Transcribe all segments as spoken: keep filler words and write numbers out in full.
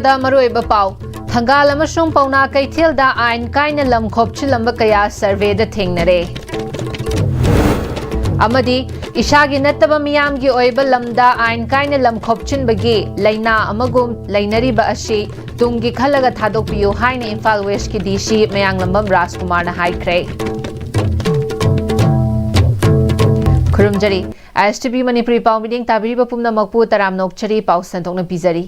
ꯗ ꯃꯔꯨꯑꯣꯏꯕ ꯄꯥꯎ, ꯊꯪꯒꯥꯜ ꯑꯃꯁꯨꯡ ꯄꯥꯎꯅꯥ ꯀꯩꯊꯦꯜꯗ ꯑꯥꯏꯟ ꯀꯥꯏꯅ ꯂꯝ ꯈꯣꯞꯆꯤꯜꯂꯝꯕ ꯀꯌꯥ ꯁꯔꯚꯦꯗ ꯊꯦꯡꯅꯔꯦ꯫ ꯑꯃꯗꯤ ꯏꯁꯥꯒꯤ ꯅꯠꯇꯕ ꯃꯤꯌꯥꯝꯒꯤ ꯑꯣꯏꯕ ꯂꯝꯗ ꯑꯥꯏꯟ ꯀꯥꯏꯅ ꯂꯝ ꯈꯣꯞꯆꯤꯟꯕꯒꯤ ꯂꯩꯅꯥ ꯑꯃꯒꯨꯝ ꯂꯩꯅꯔꯤꯕ ꯑꯁꯤ ꯇꯨꯡꯒꯤ ꯈꯜꯂꯒ ꯊꯥꯗꯣꯛꯄꯤꯌꯨ ꯍꯥꯏꯅ ꯏꯝꯐꯥꯜ ꯋꯦꯁꯀꯤ ꯗꯤ ꯁꯤ ꯃꯌꯥꯡꯂꯝꯕꯝ ꯔꯥꯖꯀꯨꯃꯥꯔꯅ ꯍꯥꯏꯈ꯭ꯔꯦ꯫ ꯈꯨꯔꯨꯝꯖꯔꯤ꯫ ꯑꯦꯁ ꯇꯤ ꯚꯤ ꯃꯅꯤꯄꯨꯔꯤ ꯄꯥꯎ ꯃꯤꯠꯌꯦꯡ ꯇꯥꯕꯤꯔꯤꯕ ꯄꯨꯝꯅꯃꯛꯄꯨ ꯇꯔꯥꯝꯅ ꯑꯣꯛꯆꯔꯤ꯫ ꯄꯥꯎ ꯁꯟꯗꯣꯛꯅ ꯄꯤꯖꯔꯤ꯫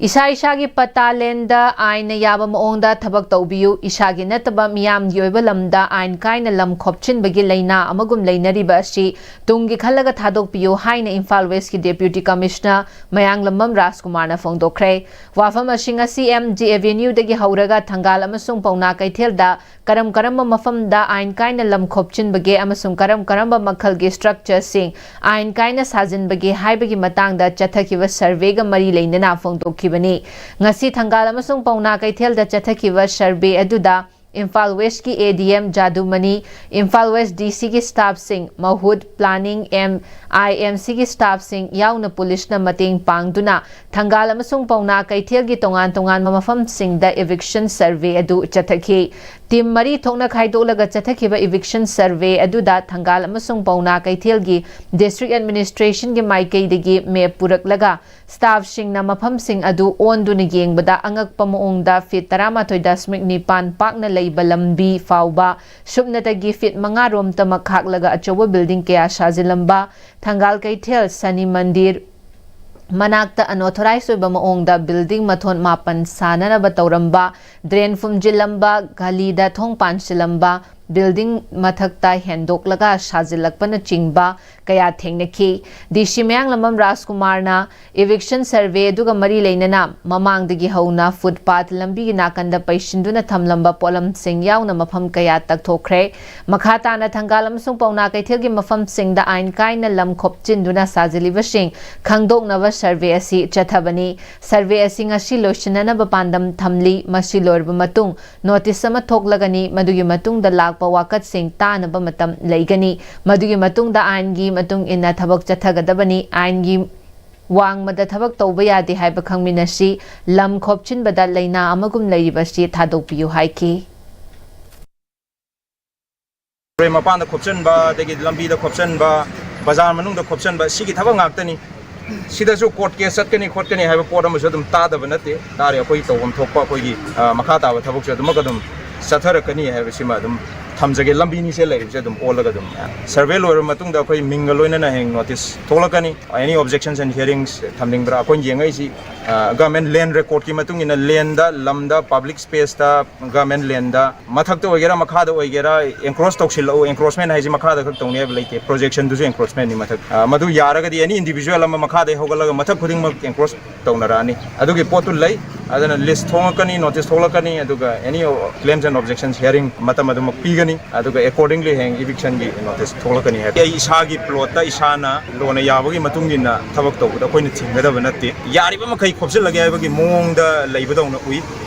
ꯏꯁꯥ ꯏꯁꯥꯒꯤ ꯄꯇꯥ ꯂꯦꯟꯗ ꯑꯥꯏꯟꯅ ꯌꯥꯕ ꯃꯑꯣꯡꯗ ꯊꯕꯛ ꯇꯧꯕꯤꯌꯨ꯫ ꯏꯁꯥꯒꯤ ꯅꯠꯇꯕ ꯃꯤꯌꯥꯝꯒꯤ ꯑꯣꯏꯕ ꯂꯝꯗ ꯑꯥꯏꯟ ꯀꯥꯏꯅ ꯂꯝ ꯈꯣꯞꯆꯤꯟꯕꯒꯤ ꯂꯩꯅꯥ ꯑꯃꯒꯨꯝ ꯂꯩꯅꯔꯤꯕ ꯑꯁꯤ ꯇꯨꯡꯒꯤ ꯈꯜꯂꯒ ꯊꯥꯗꯣꯛꯄꯤꯌꯨ ꯍꯥꯏꯅ ꯏꯝꯐꯥꯜ ꯋꯦꯁꯀꯤ ꯗꯦꯄ꯭ꯌꯨꯇꯤ ꯀꯃꯤꯁꯅꯔ ꯃꯌꯥꯡꯂꯝꯕꯝ ꯔꯥꯖꯀꯨꯃꯥꯔꯅ ꯐꯣꯡꯗꯣꯛꯈ꯭ꯔꯦ꯫ ꯋꯥꯐꯝ ꯑꯁꯤ ꯉꯁꯤ ꯑꯦꯝ ꯖꯤ ꯑꯦꯚꯦꯅ꯭ꯌꯨꯗꯒꯤ ꯍꯧꯔꯒ ꯊꯪꯒꯥꯜ ꯑꯃꯁꯨꯡ ꯄꯥꯎꯅꯥ ꯀꯩꯊꯦꯜꯗ ꯀꯔꯝ ꯀꯔꯝꯕ ꯃꯐꯝꯗ ꯑꯥꯏꯟ ꯀꯥꯏꯅ ꯂꯝ ꯈꯣꯞꯆꯤꯟꯕꯒꯦ ꯑꯃꯁꯨꯡ ꯀꯔꯝ ꯀꯔꯝꯕ ꯃꯈꯜꯒꯤ ꯁ꯭ꯇ꯭ꯔꯛꯆꯔꯁꯤꯡ ꯑꯥꯏꯟ ꯀꯥꯏꯅ ꯁꯥꯖꯤꯟꯕꯒꯦ ꯍꯥꯏꯕꯒꯤ ꯃꯇꯥꯡꯗ ꯆꯠꯊꯈꯤꯕ ꯁꯔꯚꯦꯒ ꯃꯔꯤ ꯂꯩꯅꯅ ꯐꯣꯡꯗꯣꯛꯈꯤꯕꯅꯤ꯫ ꯉꯁꯤ ꯊꯪꯒꯥꯜ ꯑꯃꯁꯨꯡ ꯄꯥꯎꯅꯥ ꯀꯩꯊꯦꯜꯗ ꯆꯠꯊꯈꯤꯕ ꯁꯔꯚꯦ ꯑꯗꯨꯗ ꯏꯝꯐꯥꯜ ꯋꯦꯁꯀꯤ ꯑꯦ ꯗꯤ ꯑꯦꯝ ꯖꯥꯗꯨꯃꯅꯤ, ꯏꯝꯐꯥꯜ ꯋꯦꯁ ꯗꯤ ꯁꯤꯒꯤ ꯁ꯭ꯇꯥꯐꯁꯤꯡ, ꯃꯍꯨꯠ, ꯄ꯭ꯂꯥꯅꯤꯡ, ꯑꯦꯝ ꯑꯥꯏ ꯑꯦꯝ ꯁꯤꯒꯤ ꯁ꯭ꯇꯥꯐꯁꯤꯡ ꯌꯥꯎꯅ ꯄꯨꯂꯤꯁꯅ ꯃꯇꯦꯡ ꯄꯥꯡꯗꯨꯅ ꯊꯪꯒꯥꯜ ꯑꯃꯁꯨꯡ ꯄꯥꯎꯅꯥ ꯀꯩꯊꯦꯜꯒꯤ ꯇꯣꯉꯥꯟ ꯇꯣꯉꯥꯟꯕ ꯃꯐꯝꯁꯤꯡꯗ ꯏꯚꯤꯛꯁꯟ ꯁꯔꯚꯦ ꯑꯗꯨ ꯆꯠꯊꯈꯤ꯫ ꯇꯤꯝ ꯃꯔꯤ ꯊꯣꯛꯅ ꯈꯥꯏꯗꯣꯛꯂꯒ ꯆꯠꯊꯈꯤꯕ ꯏꯚꯤꯛꯁꯟ ꯁꯔꯚꯦ ꯑꯗꯨꯗ ꯊꯪꯒꯥꯜ ꯑꯃꯁꯨꯡ ꯄꯥꯎꯅꯥ ꯀꯩꯊꯦꯜꯒꯤ ꯗꯤꯁꯇ꯭ꯔꯤꯛ ꯑꯦꯗꯃꯤꯅꯤꯁꯇ꯭ꯔꯦꯁꯟꯒꯤ ꯃꯥꯏꯀꯩꯗꯒꯤ ꯃꯦꯞ ꯄꯨꯔꯛꯂꯒ ꯁ꯭ꯇꯥꯐꯁꯤꯡꯅ ꯃꯐꯝꯁꯤꯡ ꯑꯗꯨ ꯑꯣꯟꯗꯨꯅ ꯌꯦꯡꯕꯗ ꯑꯉꯛꯄ ꯃꯑꯣꯡꯗ ꯐꯤꯠ ꯇꯔꯥꯃꯥꯊꯣꯏ ꯗꯁꯃꯤꯛ ꯅꯤꯄꯥꯟ ꯄꯥꯛꯅ ꯂꯩꯕ ꯂꯝꯕꯤ ꯐꯥꯎꯕ ꯁꯨꯞꯅꯇꯒꯤ ꯐꯤꯠ ꯃꯉꯥ ꯔꯣꯝꯇꯃꯛ ꯈꯥꯛꯂꯒ ꯑꯆꯧꯕ ꯕꯤꯜꯗꯤꯡ ꯀꯌꯥ ꯁꯥꯖꯤꯜꯂꯝꯕ, ꯊꯪꯒꯥꯜ ꯀꯩꯊꯦꯜ, ꯁꯅꯤ ꯃꯟꯗꯤꯔ ꯃꯅꯥꯛꯇ ꯑꯟꯑꯣꯊꯣꯔꯥꯏꯖ ꯑꯣꯏꯕ ꯃꯑꯣꯡꯗ ꯕꯤꯜꯗꯤꯡ ꯃꯊꯣꯟ ꯃꯥꯄꯟ ꯁꯥꯅꯅꯕ ꯇꯧꯔꯝꯕ, ꯗ꯭ꯔꯦꯟ ꯐꯨꯝꯖꯤꯜꯂꯝꯕ, ꯒꯂꯤꯗ ꯊꯣꯡ ꯄꯥꯟꯁꯤꯜꯂꯝꯕ, ꯕꯤꯜꯗꯤꯡ ꯃꯊꯛꯇ ꯍꯦꯟꯗꯣꯛꯂꯒ ꯁꯥꯖꯤꯜꯂꯛꯄꯅꯆꯤꯡꯕ ꯀꯌꯥ ꯊꯦꯡꯅꯈꯤ꯫ ꯗꯤ ꯁꯤ ꯃꯌꯥꯡꯂꯝꯕꯝ ꯔꯥꯖꯀꯨꯃꯥꯔꯅ ꯏꯚꯤꯛꯁꯟ ꯁꯔꯚꯦ ꯑꯗꯨꯒ ꯃꯔꯤ ꯂꯩꯅꯅ ꯃꯃꯥꯡꯗꯒꯤ ꯍꯧꯅ ꯐꯨꯠꯄꯥꯊ, ꯂꯝꯕꯤꯒꯤ ꯅꯥꯀꯟꯗ ꯄꯩꯁꯤꯟꯗꯨꯅ ꯊꯝꯂꯝꯕ ꯄꯣꯠꯂꯝꯁꯤꯡ ꯌꯥꯎꯅ ꯃꯐꯝ ꯀꯌꯥ ꯇꯛꯊꯣꯛꯈ꯭ꯔꯦ꯫ ꯃꯈꯥ ꯇꯥꯅ ꯊꯪꯒꯥꯜ ꯑꯃꯁꯨꯡ ꯄꯥꯎꯅꯥ ꯀꯩꯊꯦꯜꯒꯤ ꯃꯐꯝꯁꯤꯡꯗ ꯑꯥꯏꯟ ꯀꯥꯏꯅ ꯂꯝ ꯈꯣꯞꯆꯤꯟꯗꯨꯅ ꯁꯥꯖꯤꯜꯂꯤꯕꯁꯤꯡ ꯈꯪꯗꯣꯛꯅꯕ ꯁꯔꯚꯦ ꯑꯁꯤ ꯆꯠꯊꯕꯅꯤ꯫ ꯁꯔꯚꯦ ꯑꯁꯤ ꯉꯁꯤ ꯂꯣꯏꯁꯤꯟꯅꯅꯕ ꯄꯥꯟꯗꯝ ꯊꯝꯂꯤ꯫ ꯃꯁꯤ ꯂꯣꯏꯔꯕ ꯃꯇꯨꯡ ꯅꯣꯇꯤꯁ ꯑꯃ ꯊꯣꯛꯂꯒꯅꯤ꯫ ꯃꯗꯨꯒꯤ ꯃꯇꯨꯡꯗ ꯂꯥꯛꯄ ꯋꯥꯀꯠꯁꯤꯡ ꯇꯥꯅꯕ ꯃꯇꯝ ꯂꯩꯒꯅꯤ꯫ ꯃꯗꯨꯒꯤ ꯃꯇꯨꯡꯗ ꯑꯥꯏꯟꯒꯤ ꯃꯇꯨꯡ ꯏꯟꯅ ꯊꯕꯛ ꯆꯠꯊꯒꯗꯕꯅꯤ꯫ ꯑꯥꯏꯟꯒꯤ ꯋꯥꯡꯃꯗ ꯊꯕꯛ ꯇꯧꯕ ꯌꯥꯗꯦ ꯍꯥꯏꯕ ꯈꯪꯃꯤꯟꯅꯁꯤ, ꯂꯝ ꯈꯣꯞꯆꯤꯟꯕꯗ ꯂꯩꯅꯥ ꯑꯃꯒꯨꯝ ꯂꯩꯔꯤꯕꯁꯤ ꯊꯥꯗꯣꯛꯄꯤꯌꯨ ꯍꯥꯏꯈꯤ꯫ ꯇꯨꯔꯦꯜ ꯃꯄꯥꯟꯗ ꯈꯣꯞꯆꯟꯕ, ꯑꯗꯒꯤ ꯂꯝꯕꯤꯗ ꯈꯣꯞꯆꯟꯕ, ꯕꯖꯥꯔ ꯃꯅꯨꯡꯗ ꯈꯣꯞꯆꯟꯕ, ꯁꯤꯒꯤ ꯊꯕꯛ ꯉꯥꯛꯇꯅꯤ꯫ ꯁꯤꯗꯁꯨ ꯀꯣꯔꯠ ꯀꯦꯁ ꯆꯠꯀꯅꯤ ꯈꯣꯠꯀꯅꯤ ꯍꯥꯏꯕ ꯄꯣꯠ ꯑꯃꯁꯨ ꯑꯗꯨꯝ ꯇꯥꯗꯕ ꯅꯠꯇꯦ꯫ ꯇꯥꯔꯦ, ꯑꯩꯈꯣꯏ ꯇꯧꯐꯝ ꯊꯣꯛꯄ ꯑꯩꯈꯣꯏꯒꯤ, ꯑ, ꯃꯈꯥ ꯇꯥꯕ ꯊꯕꯛꯁꯨ ꯑꯗꯨꯃꯛ ꯑꯗꯨꯝ ꯆꯠꯊꯔꯛꯀꯅꯤ ꯍꯥꯏꯕꯁꯤꯃ ꯑꯗꯨꯝ ꯊꯝꯖꯒꯦ꯫ ꯂꯝꯕꯤꯅꯤꯁꯦ ꯂꯩꯔꯤꯕꯁꯦ ꯑꯗꯨꯝ ꯑꯣꯜꯂꯒ ꯑꯗꯨꯝ ꯁꯔꯚꯦ ꯂꯣꯏꯔꯕ ꯃꯇꯨꯡꯗ ꯑꯩꯈꯣꯏ ꯃꯤꯡꯒ ꯂꯣꯏꯅꯅ ꯍꯌꯦꯡ ꯅꯣꯇꯤꯁ ꯊꯣꯛꯂꯛꯀꯅꯤ꯫ Any objections and hearings ꯊꯝꯅꯤꯡꯕ꯭ꯔꯥ? ꯑꯩꯈꯣꯏꯅ ꯌꯦꯡꯉꯛꯏꯁꯤ, ꯑ, ꯒꯚꯔꯟꯃꯦꯟ ꯂꯦꯟ ꯔꯦꯀꯣꯔꯠꯀꯤ ꯃꯇꯨꯡ ꯏꯟꯅ ꯂꯦꯟꯗ, ꯂꯝꯗ, ꯄꯕ꯭ꯂꯤꯛ ꯁ꯭ꯄꯦꯁꯇ, ꯒꯚꯔꯟꯃꯦꯟ ꯂꯦꯟꯗ, ꯃꯊꯛꯇ ꯑꯣꯏꯒꯦꯔꯥ ꯃꯈꯥꯗ ꯑꯣꯏꯒꯦꯔꯥ, ꯑꯦꯟꯀ꯭ꯔꯣꯁ ꯇꯧꯁꯤꯜꯂꯛꯎ꯫ ꯑꯦꯟꯀ꯭ꯔꯣꯁꯃꯦꯟ ꯍꯥꯏꯁꯤ ꯃꯈꯥꯗ ꯈꯛ ꯇꯧꯅꯤ ꯍꯥꯏꯕ ꯂꯩꯇꯦ, ꯄ꯭ꯔꯣꯖꯦꯛꯁꯟꯗꯨꯁꯨ ꯑꯦꯟꯀ꯭ꯔꯣꯁꯃꯦꯟꯅꯤ ꯃꯊꯛ꯫ ꯑ, ꯃꯗꯨ ꯌꯥꯔꯒꯗꯤ ꯑꯦꯅꯤ ꯏꯟꯗꯤꯚꯤꯖꯨꯋꯦꯜ ꯑꯃ ꯃꯈꯥꯗꯒꯤ ꯍꯧꯒꯠꯂꯒ ꯃꯊꯛ ꯈꯨꯗꯤꯡꯃꯛ ꯑꯦꯟꯀ꯭ꯔꯣꯁ ꯇꯧꯅꯔꯛꯑꯅꯤ꯫ ꯑꯗꯨꯒꯤ ꯄꯣꯠꯇꯨ ꯂꯩ꯫ ꯑꯗꯨꯅ ꯂꯤꯁ ꯊꯣꯛꯂꯛꯀꯅꯤ, ꯅꯣꯇꯤꯁ ꯊꯣꯛꯂꯛꯀꯅꯤ, ꯑꯗꯨꯒ any claims and objections hearing ꯃꯇꯝ ꯑꯗꯨꯃꯛ ꯄꯤꯒꯅꯤ꯫ ꯑꯗꯨꯒ accordingly ꯍꯌꯦꯡ ꯏꯚꯤꯛꯁꯟꯒꯤ ꯅꯣꯇꯤꯁ ꯊꯣꯛꯂꯛꯀꯅꯤ ꯍꯥꯏꯕ꯫ ꯑꯩ ꯏꯁꯥꯒꯤ ꯄ꯭ꯂꯣꯠꯇ ꯏꯁꯥꯅ ꯂꯣꯅ ꯌꯥꯕꯒꯤ ꯃꯇꯨꯡ ꯏꯟꯅ ꯊꯕꯛ ꯇꯧꯕꯗ ꯑꯩꯈꯣꯏꯅ ꯊꯤꯡꯒꯗꯕ ꯅꯠꯇꯦ꯫ ꯌꯥꯔꯤꯕ ꯃꯈꯩ ꯈꯣꯞꯆꯤꯜꯂꯒꯦ ꯍꯥꯏꯕꯒꯤ ꯃꯑꯣꯡꯗ ꯂꯩꯕꯗꯧꯅ ꯎꯏ꯫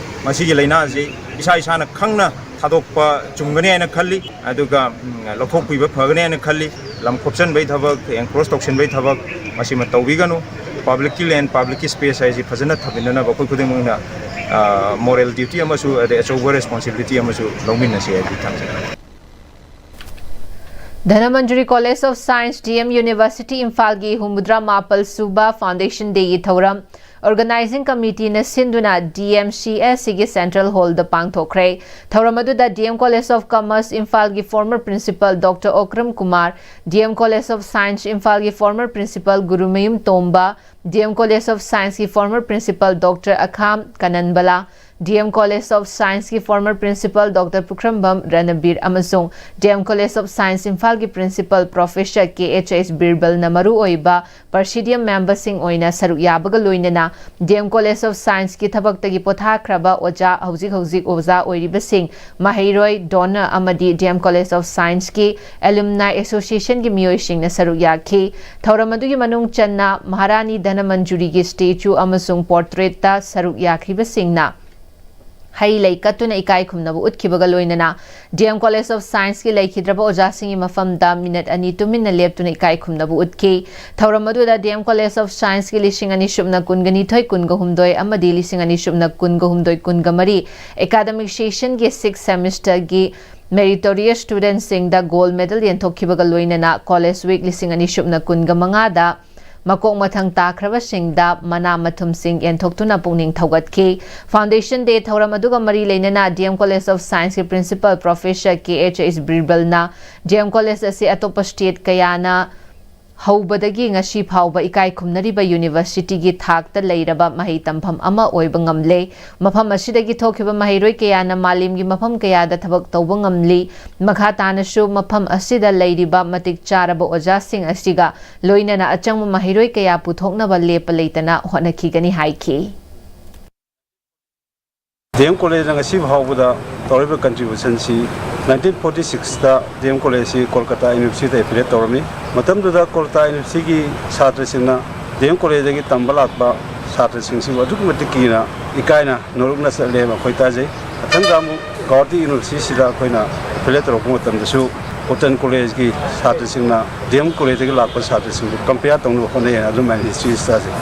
ꯃꯁꯤꯒꯤ ꯂꯥꯏꯅꯥꯁꯤ ꯏꯁꯥ ꯏꯁꯥꯅ ꯈꯪꯅ ꯊꯥꯗꯣꯛꯄ ꯆꯨꯝꯒꯅꯤ ꯍꯥꯏꯅ ꯈꯜꯂꯤ꯫ ꯑꯗꯨꯒ, ꯎꯝ, ꯂꯧꯊꯣꯛꯄꯤꯕ ꯐꯒꯅꯤ ꯍꯥꯏꯅ ꯈꯜꯂꯤ꯫ ꯂꯝ ꯈꯣꯞꯆꯟꯕꯒꯤ ꯊꯕꯛ, ꯑꯦꯟꯀ꯭ꯔꯣꯁ ꯇꯧꯁꯤꯟꯕꯒꯤ ꯊꯕꯛ, ꯃꯁꯤꯃ ꯇꯧꯕꯤꯒꯅꯨ꯫ ꯄꯕ꯭ꯂꯤꯛꯀꯤ ꯂꯦꯟ, ꯄꯕ꯭ꯂꯤꯛꯀꯤ ꯁ꯭ꯄꯦꯁ ꯍꯥꯏꯁꯤ ꯐꯖꯅ ꯊꯝꯃꯤꯟꯅꯅꯕ ꯑꯩꯈꯣꯏ ꯈꯨꯗꯤꯡꯃꯛꯅ, ꯑ, ꯃꯣꯔꯦꯜ ꯗ꯭ꯌꯨꯇꯤ ꯑꯃꯁꯨ ꯑꯗꯩ ꯑꯆꯧꯕ ꯔꯦꯁꯄꯣꯟꯁꯤꯕꯤꯂꯤꯇꯤ ꯑꯃꯁꯨ ꯂꯧꯃꯤꯟꯅꯁꯤ ꯍꯥꯏꯕꯗꯨ ꯊꯝꯖꯒꯦ꯫ Dhanamanjuri college of science, D M university ꯏꯝꯐꯥꯜꯒꯤ ꯍꯨꯝꯐꯨꯇꯔꯥ ꯃꯥꯄꯜ ꯁꯨꯕ ꯐꯥꯎꯟꯗꯦꯁꯟ ꯗꯦꯒꯤ ꯊꯧꯔꯝ ꯑꯣꯔꯒꯅꯥꯏꯖꯤꯡ ꯀꯃꯤꯇꯤꯅ ꯁꯤꯟꯗꯨꯅ ꯗꯤ ꯑꯦꯝ ꯁꯤ ꯑꯦꯁ ꯁꯤꯒꯤ ꯁꯦꯟꯇ꯭ꯔꯦꯜ ꯍꯣꯜꯗ ꯄꯥꯡꯊꯣꯛꯈ꯭ꯔꯦ꯫ ꯊꯧꯔꯝ ꯑꯗꯨꯗ D M college of commerce ꯏꯝꯐꯥꯜꯒꯤ former principal doctor Okram Kumar, D M college of science ꯏꯝꯐꯥꯜꯒꯤ former principal Gurumayum Tomba, D M college of ꯁꯥꯏꯟꯁꯀꯤ former principal doctor Akham Kananbala, D M college of ꯁꯥꯏꯟꯁꯀꯤ former principal doctor Pukhrambam Ranbir ꯑꯃꯁꯨꯡ D M college of science ꯏꯝꯐꯥꯜꯒꯤ principal professor K H H ꯕꯤꯔꯕꯜꯅ ꯃꯔꯨꯑꯣꯏꯕ presidium ꯃꯦꯝꯕꯔꯁꯤꯡ ꯑꯣꯏꯅ ꯁꯔꯨꯛ ꯌꯥꯕꯒ ꯂꯣꯏꯅꯅ ꯗꯤ ꯑꯦꯝ ꯀꯣꯂꯦꯖ ꯑꯣꯐ ꯁꯥꯏꯟꯁꯀꯤ ꯊꯕꯛꯇꯒꯤ ꯄꯣꯊꯥꯈ꯭ꯔꯕ ꯑꯣꯖꯥ, ꯍꯧꯖꯤꯛ ꯍꯧꯖꯤꯛ ꯑꯣꯖꯥ ꯑꯣꯏꯔꯤꯕꯁꯤꯡ, ꯃꯍꯩꯔꯣꯏ, ꯗꯣꯅꯔ ꯑꯃꯗꯤ ꯗꯤ ꯑꯦꯝ ꯀꯣꯂꯦꯖ ꯑꯣꯐ ꯁꯥꯏꯟꯁꯀꯤ ꯑꯦꯂꯨꯝꯅꯥꯏ ꯑꯦꯁꯣꯁꯤꯌꯦꯁꯟꯒꯤ ꯃꯤꯑꯣꯏꯁꯤꯡꯅ ꯁꯔꯨꯛ ꯌꯥꯈꯤ꯫ ꯊꯧꯔꯝ ꯑꯗꯨꯒꯤ ꯃꯅꯨꯡ ꯆꯟꯅ ꯃꯍꯥꯔꯥꯅꯤ ꯙꯅꯃꯟꯖꯨꯔꯤꯒꯤ ꯁ꯭ꯇꯦꯆꯨ ꯑꯃꯁꯨꯡ ꯄꯣꯔꯇ꯭ꯔꯦꯠꯇ ꯁꯔꯨꯛ ꯌꯥꯈꯤꯕꯁꯤꯡꯅ ꯍꯩ ꯂꯩ ꯀꯠꯇꯨꯅ ꯏꯀꯥꯏ ꯈꯨꯝꯅꯕ ꯎꯠꯈꯤꯕꯒ ꯂꯣꯏꯅꯅ ꯗꯤ ꯑꯦꯝ ꯀꯣꯂꯦꯖ ꯑꯣꯐ ꯁꯥꯏꯟꯁꯀꯤ ꯂꯩꯈꯤꯗ꯭ꯔꯕ ꯑꯣꯖꯥꯁꯤꯡꯒꯤ ꯃꯐꯝꯗ ꯃꯤꯅꯠ ꯑꯅꯤ ꯇꯨꯃꯤꯟꯅ ꯂꯦꯞꯇꯨꯅ ꯏꯀꯥꯏ ꯈꯨꯝꯅꯕ ꯎꯠꯈꯤ꯫ ꯊꯧꯔꯝ ꯑꯗꯨꯗ ꯗꯤ ꯑꯦꯝ ꯀꯣꯂꯦꯖ ꯑꯣꯐ ꯁꯥꯏꯟꯁꯀꯤ ꯂꯤꯁꯤꯡ ꯑꯅꯤ ꯁꯨꯞꯅ ꯀꯨꯟꯒ ꯅꯤꯊꯣꯏ ꯀꯨꯟꯒ ꯍꯨꯝꯗꯣꯏ ꯑꯃꯗꯤ ꯂꯤꯁꯤꯡ ꯑꯅꯤ ꯁꯨꯞꯅ ꯀꯨꯟꯒ ꯍꯨꯝꯗꯣꯏ ꯀꯨꯟꯒ ꯃꯔꯤ ꯑꯦꯀꯥꯗꯃꯤꯛ ꯁꯦꯁꯟꯒꯤ ꯁꯤꯛꯁ ꯁꯦꯃꯤꯁꯇꯔꯒꯤ ꯃꯦꯔꯤꯇꯣꯔꯤꯌꯁ ꯁ꯭ꯇꯨꯗꯦꯟꯠꯁꯤꯡꯗ ꯒꯣꯜꯗ ꯃꯦꯗꯜ ꯌꯦꯟꯊꯣꯛꯈꯤꯕꯒ ꯂꯣꯏꯅꯅ ꯀꯣꯂꯦꯖ ꯋꯤꯛ ꯂꯤꯁꯤꯡ ꯑꯅꯤ ꯁꯨꯞꯅ ꯀꯨꯟꯒ ꯃꯉꯥꯗ ꯃꯀꯣꯛ ꯃꯊꯪ ꯇꯥꯈ꯭ꯔꯕꯁꯤꯡꯗ ꯃꯅꯥ ꯃꯊꯨꯝꯁꯤꯡ ꯌꯦꯟꯊꯣꯛꯇꯨꯅ ꯄꯨꯛꯅꯤꯡ ꯊꯧꯒꯠꯈꯤ꯫ ꯐꯥꯎꯟꯗꯦꯁꯟ ꯗꯦ ꯊꯧꯔꯝ ꯑꯗꯨꯒ ꯃꯔꯤ ꯂꯩꯅꯅ ꯗꯤ ꯑꯦꯝ ꯀꯣꯂꯦꯖ ꯑꯣꯐ ꯁꯥꯏꯟꯁꯀꯤ principal professor K H H ꯕꯤꯔꯕꯜꯅ ꯗꯤ ꯑꯦꯝ ꯀꯣꯂꯦꯖ ꯑꯁꯤ ꯑꯇꯣꯞꯄ ꯁ꯭ꯇꯦꯠ ꯀꯌꯥꯅ ꯍꯧꯕꯗꯒꯤ ꯉꯁꯤ ꯐꯥꯎꯕ ꯏꯀꯥꯏ ꯈꯨꯝꯅꯔꯤꯕ ꯌꯨꯅꯤꯚꯔꯁꯤꯇꯤꯒꯤ ꯊꯥꯛꯇ ꯂꯩꯔꯕ ꯃꯍꯩ ꯇꯝꯐꯝ ꯑꯃ ꯑꯣꯏꯕ ꯉꯝꯂꯦ꯫ ꯃꯐꯝ ꯑꯁꯤꯗꯒꯤ ꯊꯣꯛꯈꯤꯕ ꯃꯍꯩꯔꯣꯏ ꯀꯌꯥꯅ ꯃꯥꯂꯦꯝꯒꯤ ꯃꯐꯝ ꯀꯌꯥꯗ ꯊꯕꯛ ꯇꯧꯕ ꯉꯝꯂꯤ꯫ ꯃꯈꯥ ꯇꯥꯅꯁꯨ ꯃꯐꯝ ꯑꯁꯤꯗ ꯂꯩꯔꯤꯕ ꯃꯇꯤꯛ ꯆꯥꯔꯕ ꯑꯣꯖꯥꯁꯤꯡ ꯑꯁꯤꯒ ꯂꯣꯏꯅꯅ ꯑꯆꯪꯕ ꯃꯍꯩꯔꯣꯏ ꯀꯌꯥ ꯄꯨꯊꯣꯛꯅꯕ ꯂꯦꯞꯄ ꯂꯩꯇꯅ ꯍꯣꯠꯅꯈꯤꯒꯅꯤ ꯍꯥꯏꯈꯤ꯫ ꯗꯤ ꯑꯦꯝ ꯀꯣꯂꯦꯖꯅ ꯉꯁꯤ ꯐꯥꯎꯕꯗ ꯇꯧꯔꯤꯕ ꯀꯟꯇ꯭ꯔꯤꯕ꯭ꯌꯨꯁꯟꯁꯤ, ꯅꯥꯏꯟꯇꯤꯟ ꯐꯣꯔꯇꯤ ꯁꯤꯛꯁꯇ ꯗꯤ ꯑꯦꯝ ꯀꯣꯂꯦꯖꯁꯤ ꯀꯣꯜꯀꯇꯥ ꯌꯨꯅꯤꯚꯔꯁꯤꯇꯤꯗ ꯑꯦꯐꯤꯂꯦꯠ ꯇꯧꯔꯝꯃꯤ꯫ ꯃꯇꯝꯗꯨꯗ ꯀꯣꯜꯀꯇꯥ ꯌꯨꯅꯤꯚꯔꯁꯤꯇꯤꯒꯤ ꯁꯥꯇ꯭ꯔꯁꯤꯡꯅ ꯗꯤ ꯑꯦꯝ ꯀꯣꯂꯦꯖꯇꯒꯤ ꯇꯝꯕ ꯂꯥꯛꯄ ꯁꯥꯇ꯭ꯔꯁꯤꯡꯁꯤꯕꯨ ꯑꯗꯨꯛꯀꯤ ꯃꯇꯤꯛ ꯀꯤꯅ ꯏꯀꯥꯏꯅ ꯅꯣꯂꯨꯛꯅ ꯆꯠꯂꯦ ꯍꯥꯏꯕ ꯑꯩꯈꯣꯏ ꯇꯥꯖꯩ꯫ ꯃꯊꯪꯗ ꯑꯃꯨꯛ ꯒꯧꯍꯥꯇꯤ ꯌꯨꯅꯤꯚꯔꯁꯤꯇꯤꯁꯤꯗ ꯑꯩꯈꯣꯏꯅ ꯑꯦꯐꯤꯂꯦꯠ ꯇꯧꯔꯛꯄ ꯃꯇꯝꯗꯁꯨ ꯀꯣꯇꯟ ꯀꯣꯂꯦꯖꯀꯤ ꯁꯥꯇ꯭ꯔꯁꯤꯡꯅ ꯗꯤ ꯑꯦꯝ ꯀꯣꯂꯦꯖꯇꯒꯤ ꯂꯥꯛꯄ ꯁꯥꯇ꯭ꯔꯁꯤꯡꯕꯨ ꯀꯝꯄꯤꯌꯥꯔ ꯇꯧꯅꯕ ꯍꯣꯠꯅꯩ ꯍꯥꯏꯅ ꯑꯗꯨꯃꯥꯏꯅ ꯍꯤꯁꯇ꯭ꯔꯤ ꯇꯥꯖꯩ꯫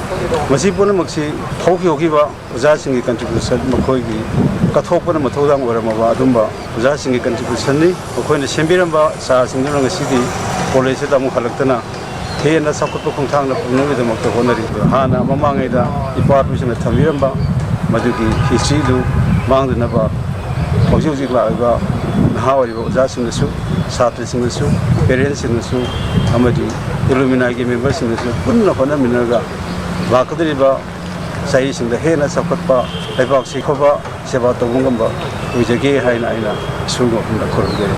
ꯃꯁꯤ ꯄꯨꯝꯅꯃꯛꯁꯤ ꯍꯧꯈꯤ ꯍꯧꯈꯤꯕ ꯑꯣꯖꯥꯁꯤꯡꯒꯤ ꯀꯟꯇ꯭ꯔꯤꯕ꯭ꯌꯨꯁꯟ, ꯃꯈꯣꯏꯒꯤ ꯀꯠꯊꯣꯛꯄꯅ ꯃꯊꯧꯗꯥꯡ ꯑꯣꯏꯔꯝꯃꯕ ꯑꯗꯨꯝꯕ ꯑꯣꯖꯥꯁꯤꯡꯒꯤ ꯀꯟꯇ꯭ꯔꯤꯕ꯭ꯌꯨꯁꯟꯅꯤ꯫ ꯃꯈꯣꯏꯅ ꯁꯦꯝꯕꯤꯔꯝꯕ ꯆꯥꯁꯤꯡꯗꯨꯅ ꯉꯁꯤꯗꯤ ꯀꯣꯂꯦꯖꯁꯤꯗ ꯑꯃꯨꯛ ꯍꯜꯂꯛꯇꯅ ꯍꯦꯟꯅ ꯆꯥꯎꯈꯠꯄ ꯈꯣꯡꯊꯥꯡꯗ ꯄꯨꯅꯕꯒꯤꯗꯃꯛꯇ ꯍꯣꯠꯅꯔꯤ꯫ ꯍꯥꯟꯅ ꯃꯃꯥꯡꯉꯩꯗ ꯏꯄꯥ ꯏꯄꯨꯁꯤꯡꯅ ꯊꯝꯕꯤꯔꯝꯕ ꯃꯗꯨꯒꯤ ꯍꯤꯁꯇ꯭ꯔꯤꯗꯨ ꯃꯥꯡꯗꯅꯕ ꯍꯧꯖꯤꯛ ꯍꯧꯖꯤꯛ ꯂꯥꯛꯂꯤꯕ ꯅꯍꯥ ꯑꯣꯏꯔꯤꯕ ꯑꯣꯖꯥꯁꯤꯡꯅꯁꯨ, ꯁꯥꯇ꯭ꯔꯁꯤꯡꯅꯁꯨ, ꯄꯦꯔꯦꯟꯁꯁꯤꯡꯅꯁꯨ ꯑꯃꯗꯤ ꯑꯦꯂꯨꯃꯤꯅꯥꯏꯒꯤ ꯃꯦꯝꯕꯔꯁꯤꯡꯅꯁꯨ ꯄꯨꯟꯅ ꯍꯣꯠꯅꯃꯤꯟꯅꯔꯒ ꯂꯥꯛꯀꯗꯧꯔꯤꯕ ꯆꯍꯤꯁꯤꯡꯗ ꯍꯦꯟꯅ ꯆꯥꯎꯈꯠꯄ, ꯂꯩꯕꯥꯛꯁꯤ ꯐꯕ ꯁꯦꯕꯥ ꯇꯧꯕ ꯉꯝꯕ ꯑꯣꯏꯖꯒꯦ ꯍꯥꯏꯅ ꯑꯩꯅ ꯏꯁꯣꯔꯒꯤ ꯃꯐꯝꯗ ꯈꯨꯔꯨꯝꯖꯔꯤ꯫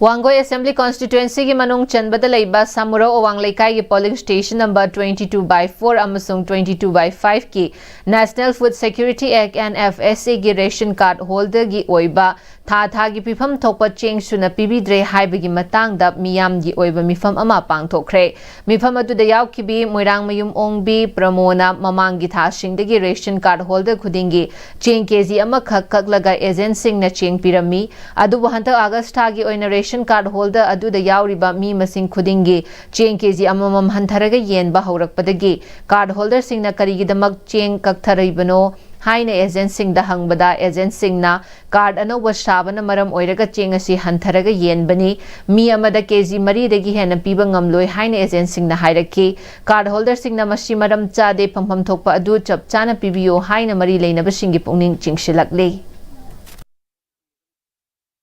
ꯋꯥꯡꯒꯣꯏ Assembly Constituency ꯒꯤ ꯃꯅꯨꯡ ꯆꯟꯕꯗ ꯂꯩꯕ ꯁꯥꯃꯨꯔꯧ ꯑꯋꯥꯡ ꯂꯩꯀꯥꯏꯒꯤ polling station number twenty two by four ꯑꯃꯁꯨꯡ twenty two by five ꯀꯤ National Food Security Act, N F S A ꯒꯤ ration card holder ꯒꯤ ꯑꯣꯏꯕ ꯊꯥ ꯊꯥꯒꯤ ꯄꯤꯐꯝ ꯊꯣꯛꯄ ꯆꯦꯡ ꯁꯨꯅ ꯄꯤꯕꯤꯗ꯭ꯔꯦ ꯍꯥꯏꯕꯒꯤ ꯃꯇꯥꯡꯗ ꯃꯤꯌꯥꯝꯒꯤ ꯑꯣꯏꯕ ꯃꯤꯐꯝ ꯑꯃ ꯄꯥꯡꯊꯣꯛꯈ꯭ꯔꯦ꯫ ꯃꯤꯐꯝ ꯑꯗꯨꯗ ꯌꯥꯎꯈꯤꯕꯤ ꯃꯣꯏꯔꯥꯡꯃꯌꯨꯝ ꯑꯣꯡꯕꯤ ꯄ꯭ꯔꯃꯣꯅ ꯃꯃꯥꯡꯒꯤ ꯊꯥꯁꯤꯡꯗꯒꯤ ration card holder ꯈꯨꯗꯤꯡꯒꯤ ꯆꯦꯡ ꯀꯦ ꯖꯤ ꯑꯃꯈꯛ ꯀꯛꯂꯒ agent ꯁꯤꯡꯅ ꯆꯦꯡ ꯄꯤꯔꯝꯃꯤ꯫ ꯑꯗꯨꯕꯨ ꯍꯟꯗꯛ August ꯊꯥꯒꯤ ꯑꯣꯏꯅ ration card holder ꯑꯗꯨꯗ ꯌꯥꯎꯔꯤꯕ ꯃꯤ ꯃꯁꯤꯡ ꯈꯨꯗꯤꯡꯒꯤ ꯆꯦꯡ ꯀꯦ ꯖꯤ ꯑꯃꯃꯝ ꯍꯟꯊꯔꯒ ꯌꯦꯟꯕ ꯍꯧꯔꯛꯄꯗꯒꯤ card holder ꯁꯤꯡꯅ ꯀꯔꯤꯒꯤꯗꯃꯛ ꯆꯦꯡ ꯀꯛꯊꯔꯤꯕꯅꯣ ꯍꯥꯏꯅ agent ꯁꯤꯡꯗ ꯍꯪꯕꯗ, agent ꯁꯤꯡꯅ card ꯑꯅꯧꯕ ꯁꯥꯕꯅ ꯃꯔꯝ ꯑꯣꯏꯔꯒ ꯆꯦꯡ ꯑꯁꯤ ꯍꯟꯊꯔꯒ ꯌꯦꯟꯕꯅꯤ, ꯃꯤ ꯑꯃꯗ ꯀꯦ ꯖꯤ ꯃꯔꯤꯗꯒꯤ ꯍꯦꯟꯅ ꯄꯤꯕ ꯉꯝꯂꯣꯏ ꯍꯥꯏꯅ agent ꯁꯤꯡꯅ ꯍꯥꯏꯔꯛꯈꯤ꯫ Card holder ꯁꯤꯡꯅ ꯃꯁꯤ ꯃꯔꯝ ꯆꯥꯗꯦ, ꯐꯪꯐꯝ ꯊꯣꯛꯄ ꯑꯗꯨ ꯆꯞ ꯆꯥꯅ ꯄꯤꯕꯤꯌꯨ ꯍꯥꯏꯅ ꯃꯔꯤ ꯂꯩꯅꯕꯁꯤꯡꯒꯤ ꯄꯨꯛꯅꯤꯡ ꯆꯤꯡꯁꯤꯜꯂꯛꯂꯤ꯫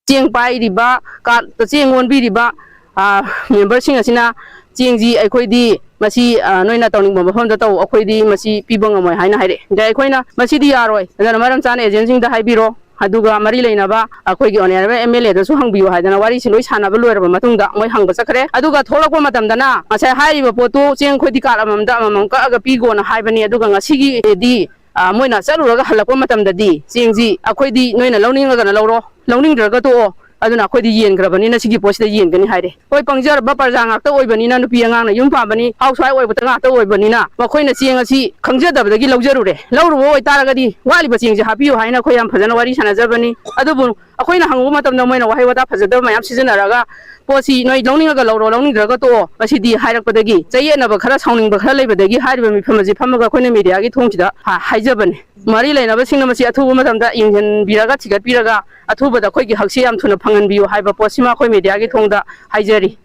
ꯆꯦꯡ ꯄꯥꯏꯔꯤꯕ, card ꯆꯦꯡ ꯑꯣꯟꯕꯤꯔꯤꯕ, ꯑ, member ꯁꯤꯡ ꯑꯁꯤꯅ ꯆꯦꯡꯁꯤ ꯑꯩꯈꯣꯏꯗꯤ ꯃꯁꯤ, ꯑ, ꯅꯣꯏꯅ ꯇꯧꯅꯤꯡꯕ ꯃꯐꯝꯗ ꯇꯧ, ꯑꯩꯈꯣꯏꯗꯤ ꯃꯁꯤ ꯄꯤꯕ ꯉꯝꯃꯣꯏ ꯍꯥꯏꯅ ꯍꯥꯏꯔꯛꯑꯦ꯫ ꯑꯗ ꯑꯩꯈꯣꯏꯅ ꯃꯁꯤꯗꯤ ꯌꯥꯔꯣꯏ, ꯑꯗꯨꯅ ꯃꯔꯝ ꯆꯥꯅ agent ꯁꯤꯡꯗ ꯍꯥꯏꯕꯤꯔꯣ, ꯑꯗꯨꯒ ꯃꯔꯤ ꯂꯩꯅꯕ ꯑꯩꯈꯣꯏꯒꯤ honourable M L A ꯗꯁꯨ ꯍꯪꯕꯤꯌꯨ ꯍꯥꯏꯗꯅ ꯋꯥꯔꯤꯁꯤ ꯂꯣꯏ ꯁꯥꯟꯅꯕ ꯂꯣꯏꯔꯕ ꯃꯇꯨꯡꯗ ꯃꯣꯏ ꯍꯪꯕ ꯆꯠꯈ꯭ꯔꯦ꯫ ꯑꯗꯨꯒ ꯊꯣꯛꯂꯛꯄ ꯃꯇꯝꯗꯅ ꯉꯁꯥꯏ ꯍꯥꯏꯔꯤꯕ ꯄꯣꯠꯇꯨ ꯆꯦꯡ ꯑꯩꯈꯣꯏꯗꯤ card ꯑꯃꯃꯝꯗ ꯑꯃꯃꯝ ꯀꯛꯑꯒ ꯄꯤꯒꯣꯅ ꯍꯥꯏꯕꯅꯤ, ꯑꯗꯨꯒ ꯉꯁꯤꯒꯤꯗꯤ ꯑ, ꯃꯣꯏꯅ ꯆꯠꯂꯨꯔꯒ ꯍꯜꯂꯛꯄ ꯃꯇꯝꯗꯗꯤ ꯆꯦꯡꯁꯤ ꯑꯩꯈꯣꯏꯗꯤ ꯅꯣꯏꯅ ꯂꯧꯅꯤꯡꯉꯒꯅ ꯂꯧꯔꯣ, ꯂꯧꯅꯤꯡꯗ꯭ꯔꯒ ꯇꯣꯛꯑꯣ, ꯑꯗꯨꯅ ꯑꯩꯈꯣꯏꯗꯤ ꯌꯦꯟꯈ꯭ꯔꯕꯅꯤꯅ ꯁꯤꯒꯤ ꯄꯣꯠꯁꯤꯗ ꯌꯦꯟꯒꯅꯤ ꯍꯥꯏꯔꯦ꯫ ꯍꯣꯏ, ꯄꯪꯖꯔꯕ ꯄ꯭ꯔꯖꯥ ꯉꯥꯛꯇ ꯑꯣꯏꯕꯅꯤꯅ, ꯅꯨꯄꯤ ꯑꯉꯥꯡꯅ ꯌꯨꯝ ꯄꯥꯟꯕꯅꯤ, housewife ꯑꯣꯏꯕꯇ ꯉꯥꯛꯇ ꯑꯣꯏꯕꯅꯤꯅ ꯃꯈꯣꯏꯅ ꯆꯦꯡ ꯑꯁꯤ ꯈꯪꯖꯗꯕꯗꯒꯤ ꯂꯧꯖꯔꯨꯔꯦ꯫ ꯂꯧꯔꯨꯕ ꯑꯣꯏꯇꯥꯔꯒꯗꯤ ꯋꯥꯠꯂꯤꯕ ꯆꯦꯡꯁꯦ ꯍꯥꯞꯄꯤꯌꯨ ꯍꯥꯏꯅ ꯑꯩꯈꯣꯏ ꯌꯥꯝ ꯐꯖꯅ ꯋꯥꯔꯤ ꯁꯥꯟꯅꯖꯕꯅꯤ꯫ ꯑꯗꯨꯕꯨ ꯑꯩꯈꯣꯏꯅ ꯍꯪꯉꯨꯕ ꯃꯇꯝꯗ ꯃꯣꯏꯅ ꯋꯥꯍꯩ ꯋꯥꯇꯥ ꯐꯖꯗꯕ ꯃꯌꯥꯝ ꯁꯤꯖꯤꯟꯅꯔꯒ ꯄꯣꯠꯁꯤ ꯅꯣꯏ ꯂꯧꯅꯤꯡꯉꯒ ꯂꯧꯔꯣ, ꯂꯧꯅꯤꯡꯗ꯭ꯔꯒ ꯇꯣꯛꯑꯣ, ꯃꯁꯤꯗꯤ ꯍꯥꯏꯔꯛꯄꯗꯒꯤ ꯆꯌꯦꯠꯅꯕ ꯈꯔ, ꯁꯥꯎꯅꯤꯡꯕ ꯈꯔ ꯂꯩꯕꯗꯒꯤ ꯍꯥꯏꯔꯤꯕ ꯃꯤꯐꯝ ꯑꯁꯤ ꯐꯝꯃꯒ ꯑꯩꯈꯣꯏꯅ media ꯒꯤ ꯊꯣꯡꯁꯤꯗ ꯍꯥ-, ꯍꯥꯏꯖꯕꯅꯤ꯫ ꯃꯔꯤ ꯂꯩꯅꯕꯁꯤꯡꯅ ꯃꯁꯤ ꯑꯊꯨꯕ ꯃꯇꯝꯗ ꯌꯦꯡꯁꯤꯟꯕꯤꯔꯒ, ꯊꯤꯒꯠꯄꯤꯔꯒ ꯑꯊꯨꯕꯗ ꯑꯩꯈꯣꯏꯒꯤ ꯍꯛꯁꯦ ꯌꯥꯝ ꯊꯨꯅ ꯐꯪꯍꯟꯕꯤꯌꯨ ꯍꯥꯏꯕ ꯄꯣꯠꯁꯤꯃ ꯑꯩꯈꯣꯏ media ꯒꯤ ꯊꯣꯡꯗ ꯍꯥꯏꯖꯔꯤ꯫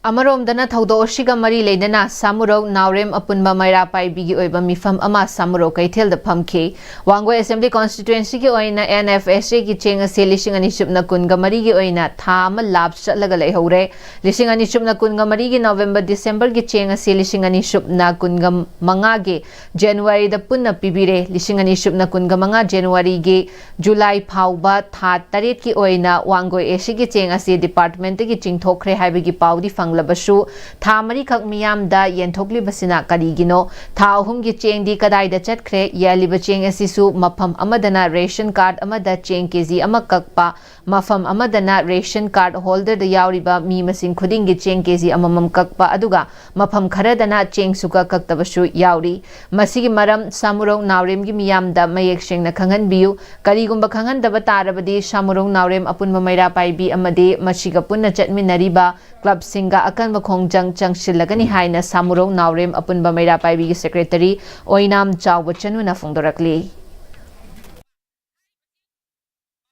ꯑꯃꯔꯣꯝꯗꯅ, ꯊꯧꯗꯣꯛ ꯑꯁꯤꯒ ꯃꯔꯤ ꯂꯩꯅꯅ ꯁꯥꯃꯨꯔꯧ ꯅꯥꯎꯔꯦꯝ ꯑꯄꯨꯟꯕ ꯃꯩꯔꯥ ꯄꯥꯏꯕꯤꯒꯤ ꯑꯣꯏꯕ ꯃꯤꯐꯝ ꯑꯃ ꯁꯥꯃꯨꯔꯧ ꯀꯩꯊꯦꯜꯗ ꯐꯝꯈꯤ꯫ ꯋꯥꯡꯒꯣꯏ ꯑꯦꯁꯦꯝꯕ꯭ꯂꯤ ꯀꯣꯟꯁꯇꯤꯇ꯭ꯋꯦꯟꯁꯤꯒꯤ ꯑꯣꯏꯅ ꯑꯦꯟ ꯑꯦꯐ ꯑꯦꯁ ꯑꯦꯒꯤ ꯆꯦꯡ ꯑꯁꯤ ꯂꯤꯁꯤꯡ ꯑꯅꯤ ꯁꯨꯞꯅ ꯀꯨꯟꯒ ꯃꯔꯤꯒꯤ ꯑꯣꯏꯅ ꯊꯥ ꯑꯃ ꯂꯥꯞ ꯆꯠꯂꯒ ꯂꯩꯍꯧꯔꯦ꯫ ꯂꯤꯁꯤꯡ ꯑꯅꯤ ꯁꯨꯞꯅ ꯀꯨꯟꯒ ꯃꯔꯤꯒꯤ ꯅꯣꯕꯦꯝꯕꯔ ꯗꯤꯁꯦꯝꯕꯔꯒꯤ ꯆꯦꯡ ꯑꯁꯤ ꯂꯤꯁꯤꯡ ꯑꯅꯤ ꯁꯨꯞꯅ ꯀꯨꯟꯒ ꯃꯉꯥꯒꯤ ꯖꯅꯋꯥꯔꯤꯗ ꯄꯨꯟꯅ ꯄꯤꯕꯤꯔꯦ꯫ ꯂꯤꯁꯤꯡ ꯑꯅꯤ ꯁꯨꯞꯅ ꯀꯨꯟꯒ ꯃꯉꯥ ꯖꯅꯋꯥꯔꯤꯒꯤ ꯖꯨꯂꯥꯏ ꯐꯥꯎꯕ ꯊꯥ ꯇꯔꯦꯠꯀꯤ ꯑꯣꯏꯅ ꯋꯥꯡꯒꯣꯏ ꯑꯦꯁꯤꯒꯤ ꯆꯦꯡ ꯑꯁꯤ ꯗꯤꯄꯥꯔꯠꯃꯦꯟꯠꯇꯒꯤ ꯆꯤꯡꯊꯣꯛꯈ꯭ꯔꯦ ꯍꯥꯏꯕꯒꯤ ꯄꯥꯎꯗꯤ ꯐꯪꯂꯕꯁꯨ, ꯊꯥ ꯃꯔꯤꯈꯛ ꯃꯤꯌꯥꯝꯗ ꯌꯦꯟꯊꯣꯛꯂꯤꯕꯁꯤꯅ ꯀꯔꯤꯒꯤꯅꯣ? ꯊꯥ ꯑꯍꯨꯝꯒꯤ ꯆꯦꯡꯗꯤ ꯀꯗꯥꯏꯗ ꯆꯠꯈ꯭ꯔꯦ? ꯌꯦꯜꯂꯤꯕ ꯆꯦꯡ ꯑꯁꯤꯁꯨ ꯃꯐꯝ ꯑꯃꯗꯅ ꯔꯦꯁꯟ ꯀꯥꯔꯗ ꯑꯃꯗ ꯆꯦꯡ ꯀꯦꯖꯤ ꯑꯃ ꯀꯛꯄ, ꯃꯐꯝ ꯑꯃꯗꯅ ꯔꯦꯁꯟ ꯀꯥꯔꯗ ꯍꯣꯜꯗꯔꯗ ꯌꯥꯎꯔꯤꯕ ꯃꯤ ꯃꯁꯤꯡ ꯈꯨꯗꯤꯡꯒꯤ ꯆꯦꯡ ꯀꯦꯖꯤ ꯑꯃꯃꯝ ꯀꯛꯄ, ꯑꯗꯨꯒ ꯃꯐꯝ ꯈꯔꯗꯅ ꯆꯦꯡ ꯁꯨꯀꯛ ꯀꯛꯇꯕꯁꯨ ꯌꯥꯎꯔꯤ꯫ ꯃꯁꯤꯒꯤ ꯃꯔꯝ ꯁꯥꯃꯨꯔꯧ ꯅꯥꯎꯔꯦꯝꯒꯤ ꯃꯤꯌꯥꯝꯗ ꯃꯌꯦꯛ ꯁꯦꯡꯅ ꯈꯪꯍꯟꯕꯤꯌꯨ꯫ ꯀꯔꯤꯒꯨꯝꯕ ꯈꯪꯍꯟꯗꯕ ꯇꯥꯔꯕꯗꯤ, ꯁꯥꯃꯨꯔꯧ ꯅꯥꯎꯔꯦꯝ ꯑꯄꯨꯟꯕ ꯃꯩꯔꯥ ꯄꯥꯏꯕꯤ ꯑꯃꯗꯤ ꯃꯁꯤꯒ ꯄꯨꯟꯅ ꯆꯠꯃꯤꯟꯅꯔꯤꯕ ꯀ꯭ꯂꯕꯁꯤꯡꯒ ꯑꯀꯟꯕ ꯈꯣꯡꯖꯪ ꯆꯪꯁꯤꯜꯂꯒꯅꯤ ꯍꯥꯏꯅ ꯁꯥꯃꯨꯔꯧ ꯅꯥꯎꯔꯦꯝ ꯑꯄꯨꯟꯕ ꯃꯩꯔꯥ ꯄꯥꯏꯕꯤꯒꯤ ꯁꯦꯀ꯭ꯔꯦꯇꯔꯤ ꯑꯣꯏꯅꯥꯝ ꯆꯥꯎꯕ ꯆꯅꯨꯅ ꯐꯣꯡꯗꯣꯔꯛꯂꯤ꯫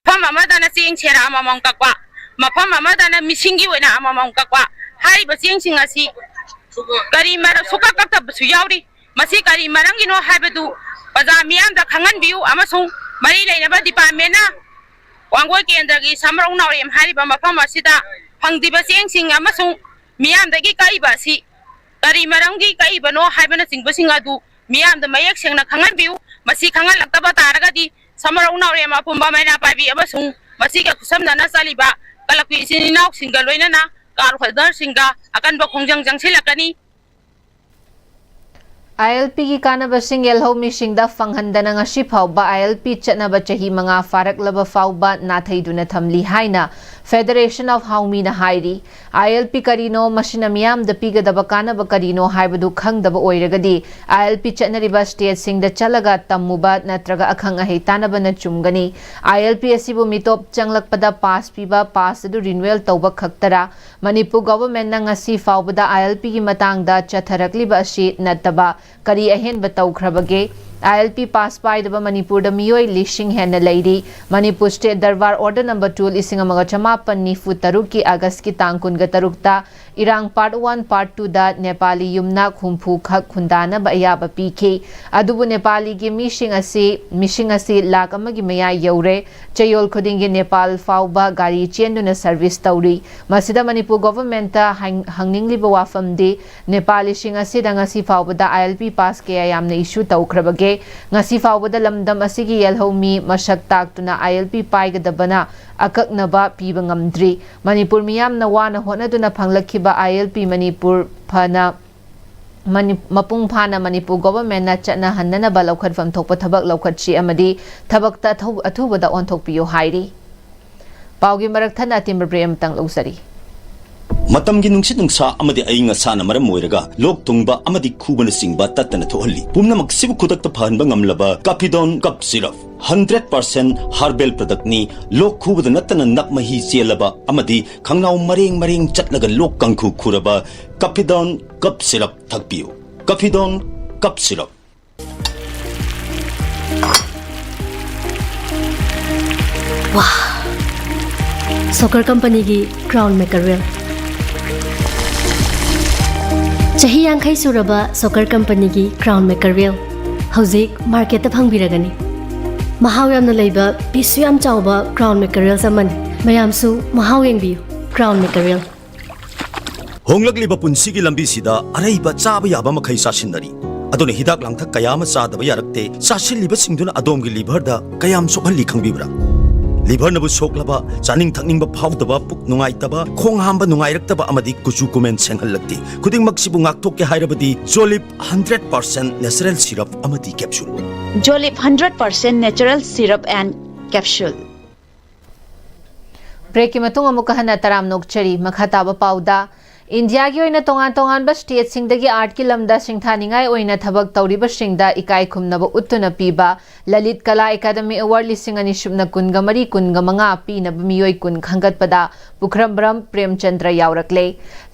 ꯃꯐꯝ ꯑꯃꯗꯅ ꯆꯦꯡ ꯁꯦꯔ ꯑꯃꯃꯝ ꯀꯛꯄ, ꯃꯐꯝ ꯑꯃꯗꯅ ꯃꯤꯁꯤꯡꯒꯤ ꯑꯣꯏꯅ ꯑꯃꯃꯝ ꯀꯛꯄ꯫ ꯍꯥꯏꯔꯤꯕ ꯆꯦꯡꯁꯤꯡ ꯑꯁꯤ ꯀꯔꯤ ꯃꯔꯝ ꯁꯨꯀꯛ ꯀꯛꯇꯕꯁꯨ ꯌꯥꯎꯔꯤ꯫ ꯃꯁꯤ ꯀꯔꯤ ꯃꯔꯝꯒꯤꯅꯣ ꯍꯥꯏꯕꯗꯨ ꯄ꯭ꯔꯖꯥ ꯃꯤꯌꯥꯝꯗ ꯈꯪꯍꯟꯕꯤꯌꯨ ꯑꯃꯁꯨꯡ ꯃꯔꯤ ꯂꯩꯅꯕ ꯗꯤꯄꯥꯔꯠꯃꯦꯟꯅ ꯋꯥꯡꯒꯣꯏ ꯀꯦꯟꯗ꯭ꯔꯒꯤ ꯁꯥꯃꯔꯧ ꯅꯥꯎꯔꯦꯝ ꯍꯥꯏꯔꯤꯕ ꯃꯐꯝ ꯑꯁꯤꯗ ꯐꯪꯗ꯭ꯔꯤꯕ ꯆꯦꯡꯁꯤꯡ ꯑꯃꯁꯨꯡ ꯃꯤꯌꯥꯝꯗꯒꯤ ꯀꯛꯏꯕ ꯑꯁꯤ ꯀꯔꯤ ꯃꯔꯝꯒꯤ ꯀꯛꯏꯕꯅꯣ ꯍꯥꯏꯕꯅꯆꯤꯡꯕꯁꯤꯡ ꯑꯗꯨ ꯃꯤꯌꯥꯝꯗ ꯃꯌꯦꯛ ꯁꯦꯡꯅ ꯈꯪꯍꯟꯕꯤꯌꯨ꯫ ꯃꯁꯤ ꯈꯪꯍꯜꯂꯛꯇꯕ ꯇꯥꯔꯒꯗꯤ ꯁꯥꯃꯔꯧ ꯅꯥꯎꯔꯦꯝ ꯑꯄꯨꯟꯕ ꯃꯩꯔꯥ ꯄꯥꯏꯕꯤ ꯑꯃꯁꯨꯡ ꯃꯁꯤꯒ ꯈꯨꯠꯁꯝꯅꯅ ꯆꯠꯂꯤꯕ ꯀ꯭ꯂꯕꯀꯤ ꯏꯆꯤꯟ ꯏꯅꯥꯎꯁꯤꯡꯒ ꯂꯣꯏꯅꯅ ꯀꯥꯔꯗ ꯍꯣꯜꯗꯔꯁꯤꯡꯒ ꯑꯀꯟꯕ ꯈꯣꯡꯖꯪ ꯆꯪꯁꯤꯜꯂꯛꯀꯅꯤ꯫ ꯑꯥꯏ ꯑꯦꯜ ꯄꯤꯒꯤ ꯀꯥꯟꯅꯕꯁꯤꯡ ꯌꯦꯜꯍꯧꯃꯤꯁꯤꯡꯗ ꯐꯪꯍꯟꯗꯅ ꯉꯁꯤ ꯐꯥꯎꯕ ꯑꯥꯏ ꯑꯦꯜ ꯄꯤ ꯆꯠꯅꯕ ꯆꯍꯤ ꯃꯉꯥ ꯐꯥꯔꯛꯂꯕ ꯐꯥꯎꯕ ꯅꯥꯊꯩꯗꯨꯅ ꯊꯝꯂꯤ ꯍꯥꯏꯅ ꯐꯦꯗꯔꯦꯁꯟ ꯑꯣꯐ ꯍꯥꯎꯃꯤꯅ ꯍꯥꯏꯔꯤ꯫ ꯑꯥꯏ ꯑꯦꯜ ꯄꯤ ꯀꯔꯤꯅꯣ, ꯃꯁꯤꯅ ꯃꯤꯌꯥꯝꯗ ꯄꯤꯒꯗꯕ ꯀꯥꯟꯅꯕ ꯀꯔꯤꯅꯣ ꯍꯥꯏꯕꯗꯨ ꯈꯪꯗꯕ ꯑꯣꯏꯔꯒꯗꯤ, ꯑꯥꯏ ꯑꯦꯜ ꯄꯤ ꯆꯠꯅꯔꯤꯕ ꯁ꯭ꯇꯦꯠꯁꯤꯡꯗ ꯆꯠꯂꯒ ꯇꯝꯃꯨꯕ ꯅꯠꯇ꯭ꯔꯒ ꯑꯈꯪ ꯑꯍꯩ ꯇꯥꯟꯅꯕꯅ ꯆꯨꯝꯒꯅꯤ꯫ ꯑꯥꯏ ꯑꯦꯜ ꯄꯤ ꯑꯁꯤꯕꯨ ꯃꯤꯇꯣꯞ ꯆꯪꯂꯛꯄꯗ ꯄꯥꯁ ꯄꯤꯕ, ꯄꯥꯁ ꯑꯗꯨ ꯔꯤꯅ꯭ꯌꯨꯑꯦꯜ ꯇꯧꯕ ꯈꯛꯇꯔꯥ? ꯃꯅꯤꯄꯨꯔ ꯒꯣꯚꯔꯟꯃꯦꯟꯠꯅ ꯉꯁꯤ ꯐꯥꯎꯕꯗ ꯑꯥꯏ ꯑꯦꯜ ꯄꯤꯒꯤ ꯃꯇꯥꯡꯗ ꯆꯠꯊꯔꯛꯂꯤꯕ ꯑꯁꯤ ꯅꯠꯇꯕ ꯀꯔꯤ ꯑꯍꯦꯟꯕ ꯇꯧꯈ꯭ꯔꯕꯒꯦ? ꯑꯥꯏ ꯑꯦꯜ ꯄꯤ ꯄꯥꯁ ꯄꯥꯏꯗꯕ ꯃꯅꯤꯄꯨꯔꯗ ꯃꯤꯑꯣꯏ ꯂꯤꯁꯤꯡ ꯍꯦꯟꯅ ꯂꯩꯔꯤ꯫ Manipur state Durbar order number two ꯂꯤꯁꯤꯡ ꯑꯃꯒ ꯆꯃꯥꯄꯟ ꯅꯤꯐꯨ ꯇꯔꯨꯛꯀꯤ ꯑꯥꯒꯁꯀꯤ ꯇꯥꯡ ꯀꯨꯟꯒ ꯇꯔꯨꯛꯇ ꯏꯔꯥꯡ ꯄꯥꯔꯠ ꯋꯥꯟ, ꯄꯥꯔꯠ ꯇꯨꯗ ꯅꯦꯄꯥꯂꯤ ꯌꯨꯝꯅꯥꯛ ꯍꯨꯝꯐꯨ ꯈꯛ ꯈꯨꯟꯗꯥꯅꯕ ꯑꯌꯥꯕ ꯄꯤꯈꯤ꯫ ꯑꯗꯨꯕꯨ ꯅꯦꯄꯥꯂꯤꯒꯤ ꯃꯤꯁꯤꯡ ꯑꯁꯤ, ꯃꯤꯁꯤꯡ ꯑꯁꯤ ꯂꯥꯈ ꯑꯃꯒꯤ ꯃꯌꯥ ꯌꯧꯔꯦ꯫ ꯆꯌꯣꯜ ꯈꯨꯗꯤꯡꯒꯤ ꯅꯦꯄꯥꯜ ꯐꯥꯎꯕ ꯒꯥꯔꯤ ꯆꯦꯟꯗꯨꯅ ꯁꯔꯚꯤꯁ ꯇꯧꯔꯤ꯫ ꯃꯁꯤꯗ ꯃꯅꯤꯄꯨꯔ ꯒꯣꯚꯔꯟꯃꯦꯟꯠꯇ ꯍꯪ-, ꯍꯪꯅꯤꯡꯂꯤꯕ ꯋꯥꯐꯝꯗꯤ, ꯅꯦꯄꯥꯂꯤꯁꯤꯡ ꯑꯁꯤꯗ ꯉꯁꯤ ꯐꯥꯎꯕꯗ ꯑꯥꯏ ꯑꯦꯜ ꯄꯤ ꯄꯥꯁ ꯀꯌꯥ ꯌꯥꯝꯅ ꯏꯁꯨ ꯇꯧꯈ꯭ꯔꯕꯒꯦ? ꯉꯁꯤ ꯐꯥꯎꯕꯗ ꯂꯝꯗꯝ ꯑꯁꯤꯒꯤ ꯌꯦꯜꯍꯧꯃꯤ ꯃꯁꯛ ꯇꯥꯛꯇꯨꯅ ꯑꯥꯏ ꯑꯦꯜ ꯄꯤ ꯄꯥꯏꯒꯗꯕꯅ ꯑꯀꯛꯅꯕ ꯄꯤꯕ ꯉꯝꯗ꯭ꯔꯤ꯫ ꯃꯅꯤꯄꯨꯔ ꯃꯤꯌꯥꯝꯅ ꯋꯥꯅ ꯍꯣꯠꯅꯗꯨꯅ ꯐꯪꯂꯛꯈꯤꯕ ꯑꯥꯏ ꯑꯦꯜ ꯄꯤ ꯃꯅꯤꯄꯨꯔ ꯐꯅ, ꯃꯅꯤ-, ꯃꯄꯨꯡ ꯐꯥꯅ ꯃꯅꯤꯄꯨꯔ ꯒꯣꯚꯔꯟꯃꯦꯟꯠꯅ ꯆꯠꯅꯍꯟꯅꯅꯕ ꯂꯧꯈꯠꯐꯝ ꯊꯣꯛꯄ ꯊꯕꯛ ꯂꯧꯈꯠꯁꯤ ꯑꯃꯗꯤ ꯊꯕꯛꯇ ꯑꯊꯧ-, ꯑꯊꯨꯕꯗ ꯑꯣꯟꯊꯣꯛꯄꯤꯌꯨ ꯍꯥꯏꯔꯤ꯫ ꯄꯥꯎꯒꯤ ꯃꯔꯛ ꯊꯠꯅ ꯑꯇꯦꯟꯕ ꯕ꯭ꯔꯦꯛ ꯑꯃꯇꯪ ꯂꯧꯖꯔꯤ꯫ ꯃꯇꯝꯒꯤ ꯅꯨꯡꯁꯤꯠ ꯅꯨꯡꯁꯥ ꯑꯃꯗꯤ ꯑꯏꯪ ꯑꯁꯥꯅ ꯃꯔꯝ ꯑꯣꯏꯔꯒ ꯂꯣꯛ ꯊꯨꯡꯕ ꯑꯃꯗꯤ ꯈꯨꯕꯅꯆꯤꯡꯕ ꯇꯠꯇꯅ ꯊꯣꯛꯍꯜꯂꯤ꯫ ꯄꯨꯝꯅꯃꯛꯁꯤꯕꯨ ꯈꯨꯗꯛꯇ ꯐꯍꯟꯕ ꯉꯝꯂꯕ ꯀꯥꯐꯤꯗꯣꯟ cough syrup. Hundred percent herbal ꯄ꯭ꯔꯗꯛꯅꯤ꯫ ꯂꯣꯛ ꯈꯨꯕꯗ ꯅꯠꯇꯅ ꯅꯞ ꯃꯍꯤ ꯆꯦꯜꯂꯕ ꯑꯃꯗꯤ ꯈꯪꯅꯥꯎ ꯃꯔꯦꯡ ꯃꯔꯦꯡ ꯆꯠꯂꯒ ꯂꯣꯛ ꯀꯥꯡꯈꯨ ꯈꯨꯔꯕ ꯀꯥꯐꯤꯗꯣꯟ ꯀꯞ ꯁꯤꯔꯞ ꯊꯛꯄꯤꯌꯨ꯫ ꯀꯥꯐꯤꯗꯣꯟ ꯀꯞ ꯁꯤꯔꯞ꯫ ꯋꯥ! ꯁꯣꯀꯔ ꯀꯝꯄꯅꯤꯒꯤ ꯀ꯭ꯔꯥꯎꯟ ꯃꯦꯀꯔꯦꯜ꯫ ꯆꯍꯤ ꯌꯥꯡꯈꯩ ꯁꯨꯔꯕ ꯁꯣꯀꯔ ꯀꯝꯄꯅꯤꯒꯤ ꯀ꯭ꯔꯥꯎꯟ ꯃꯦꯀꯔꯦꯜ ꯍꯧꯖꯤꯛ ꯃꯥꯔꯀꯦꯠꯇ ꯐꯪꯕꯤꯔꯒꯅꯤ꯫ ꯃꯍꯥꯎ ꯌꯥꯝꯅ ꯂꯩꯕ, ꯄꯤꯁꯁꯨ ꯌꯥꯝ ꯆꯥꯎꯕ ꯀ꯭ꯔꯥꯎꯟ ꯃꯦꯀꯔꯦꯜꯁ ꯑꯃꯅꯤ꯫ ꯃꯌꯥꯝꯁꯨ ꯃꯍꯥꯎ ꯌꯦꯡꯕꯤꯌꯨ꯫ ꯀ꯭ꯔꯥꯎꯟ ꯃꯦꯀꯔꯦꯜ꯫ ꯍꯣꯡꯂꯛꯂꯤꯕ ꯄꯨꯟꯁꯤꯒꯤ ꯂꯝꯕꯤꯁꯤꯗ ꯑꯔꯩꯕ ꯆꯥꯕ ꯌꯥꯕ ꯃꯈꯩ ꯆꯥꯁꯤꯟꯅꯔꯤ꯫ ꯑꯗꯨꯅ ꯍꯤꯗꯥꯛ ꯂꯥꯡꯊꯛ ꯀꯌꯥ ꯑꯃ ꯆꯥꯗꯕ ꯌꯥꯔꯛꯇꯦ꯫ ꯆꯥꯁꯤꯜꯂꯤꯕꯁꯤꯡꯗꯨꯅ ꯑꯗꯣꯝꯒꯤ ꯂꯤꯚꯔꯗ ꯀꯌꯥꯝ ꯁꯣꯛꯍꯜꯂꯤ ꯈꯪꯕꯤꯕ꯭ꯔꯥ? ꯂꯤꯚꯔꯅꯕꯨ ꯁꯣꯛꯂꯕ, ꯆꯥꯅꯤꯡ ꯊꯛꯅꯤꯡꯕ ꯐꯥꯎꯗꯕ, ꯄꯨꯛ ꯅꯨꯡꯉꯥꯏꯇꯕ, ꯈꯣꯡ ꯍꯥꯝꯕ ꯅꯨꯡꯉꯥꯏꯔꯛꯇꯕ ꯑꯃꯗꯤ ꯀꯨꯆꯨ ꯀꯨꯃꯦꯟ ꯁꯦꯡꯍꯜꯂꯛꯇꯦ꯫ ꯈꯨꯗꯤꯡꯃꯛꯁꯤꯕꯨ ꯉꯥꯛꯊꯣꯛꯀꯦ ꯍꯥꯏꯔꯕꯗꯤ ꯖꯣꯂꯤꯞ ꯍꯟꯗ꯭ꯔꯦꯠ ꯄꯥꯔꯁꯦꯟ ꯅꯦꯆꯔꯦꯜ ꯁꯤꯔꯞ ꯑꯃꯗꯤ capsule. Jolip hundred percent natural syrup and capsule. ꯕ꯭ꯔꯦꯛꯀꯤ ꯃꯇꯨꯡ ꯑꯃꯨꯛꯀ ꯍꯟꯅ ꯇꯔꯥꯝꯅ ꯑꯣꯛꯆꯔꯤ꯫ ꯃꯈꯥ ꯇꯥꯕ ꯄꯥꯎꯗ, ꯏꯟꯗꯤꯌꯥꯒꯤ ꯑꯣꯏꯅ ꯇꯣꯉꯥꯟ ꯇꯣꯉꯥꯟꯕ ꯁ꯭ꯇꯦꯠꯁꯤꯡꯗꯒꯤ ꯑꯥꯔꯠꯀꯤ ꯂꯝꯗ ꯁꯤꯡꯊꯥꯅꯤꯡꯉꯥꯏ ꯑꯣꯏꯅ ꯊꯕꯛ ꯇꯧꯔꯤꯕꯁꯤꯡꯗ ꯏꯀꯥꯏ ꯈꯨꯝꯅꯕ ꯎꯠꯇꯨꯅ ꯄꯤꯕ ꯂꯂꯤꯠ ꯀꯂꯥ ꯑꯦꯀꯥꯗꯃꯤ ꯑꯦꯋꯥꯔꯗ ꯂꯤꯁꯤꯡ ꯑꯅꯤ ꯁꯨꯞꯅ ꯀꯨꯟꯒ ꯃꯔꯤ ꯀꯨꯟꯒ ꯃꯉꯥ ꯄꯤꯅꯕ ꯃꯤꯑꯣꯏ ꯀꯨꯟ ꯈꯟꯒꯠꯄꯗ ꯄꯨꯈ꯭ꯔꯝꯕ꯭ꯔꯝ ꯄ꯭ꯔꯦꯝꯆꯟꯗ꯭ꯔ ꯌꯥꯎꯔꯛꯂꯦ꯫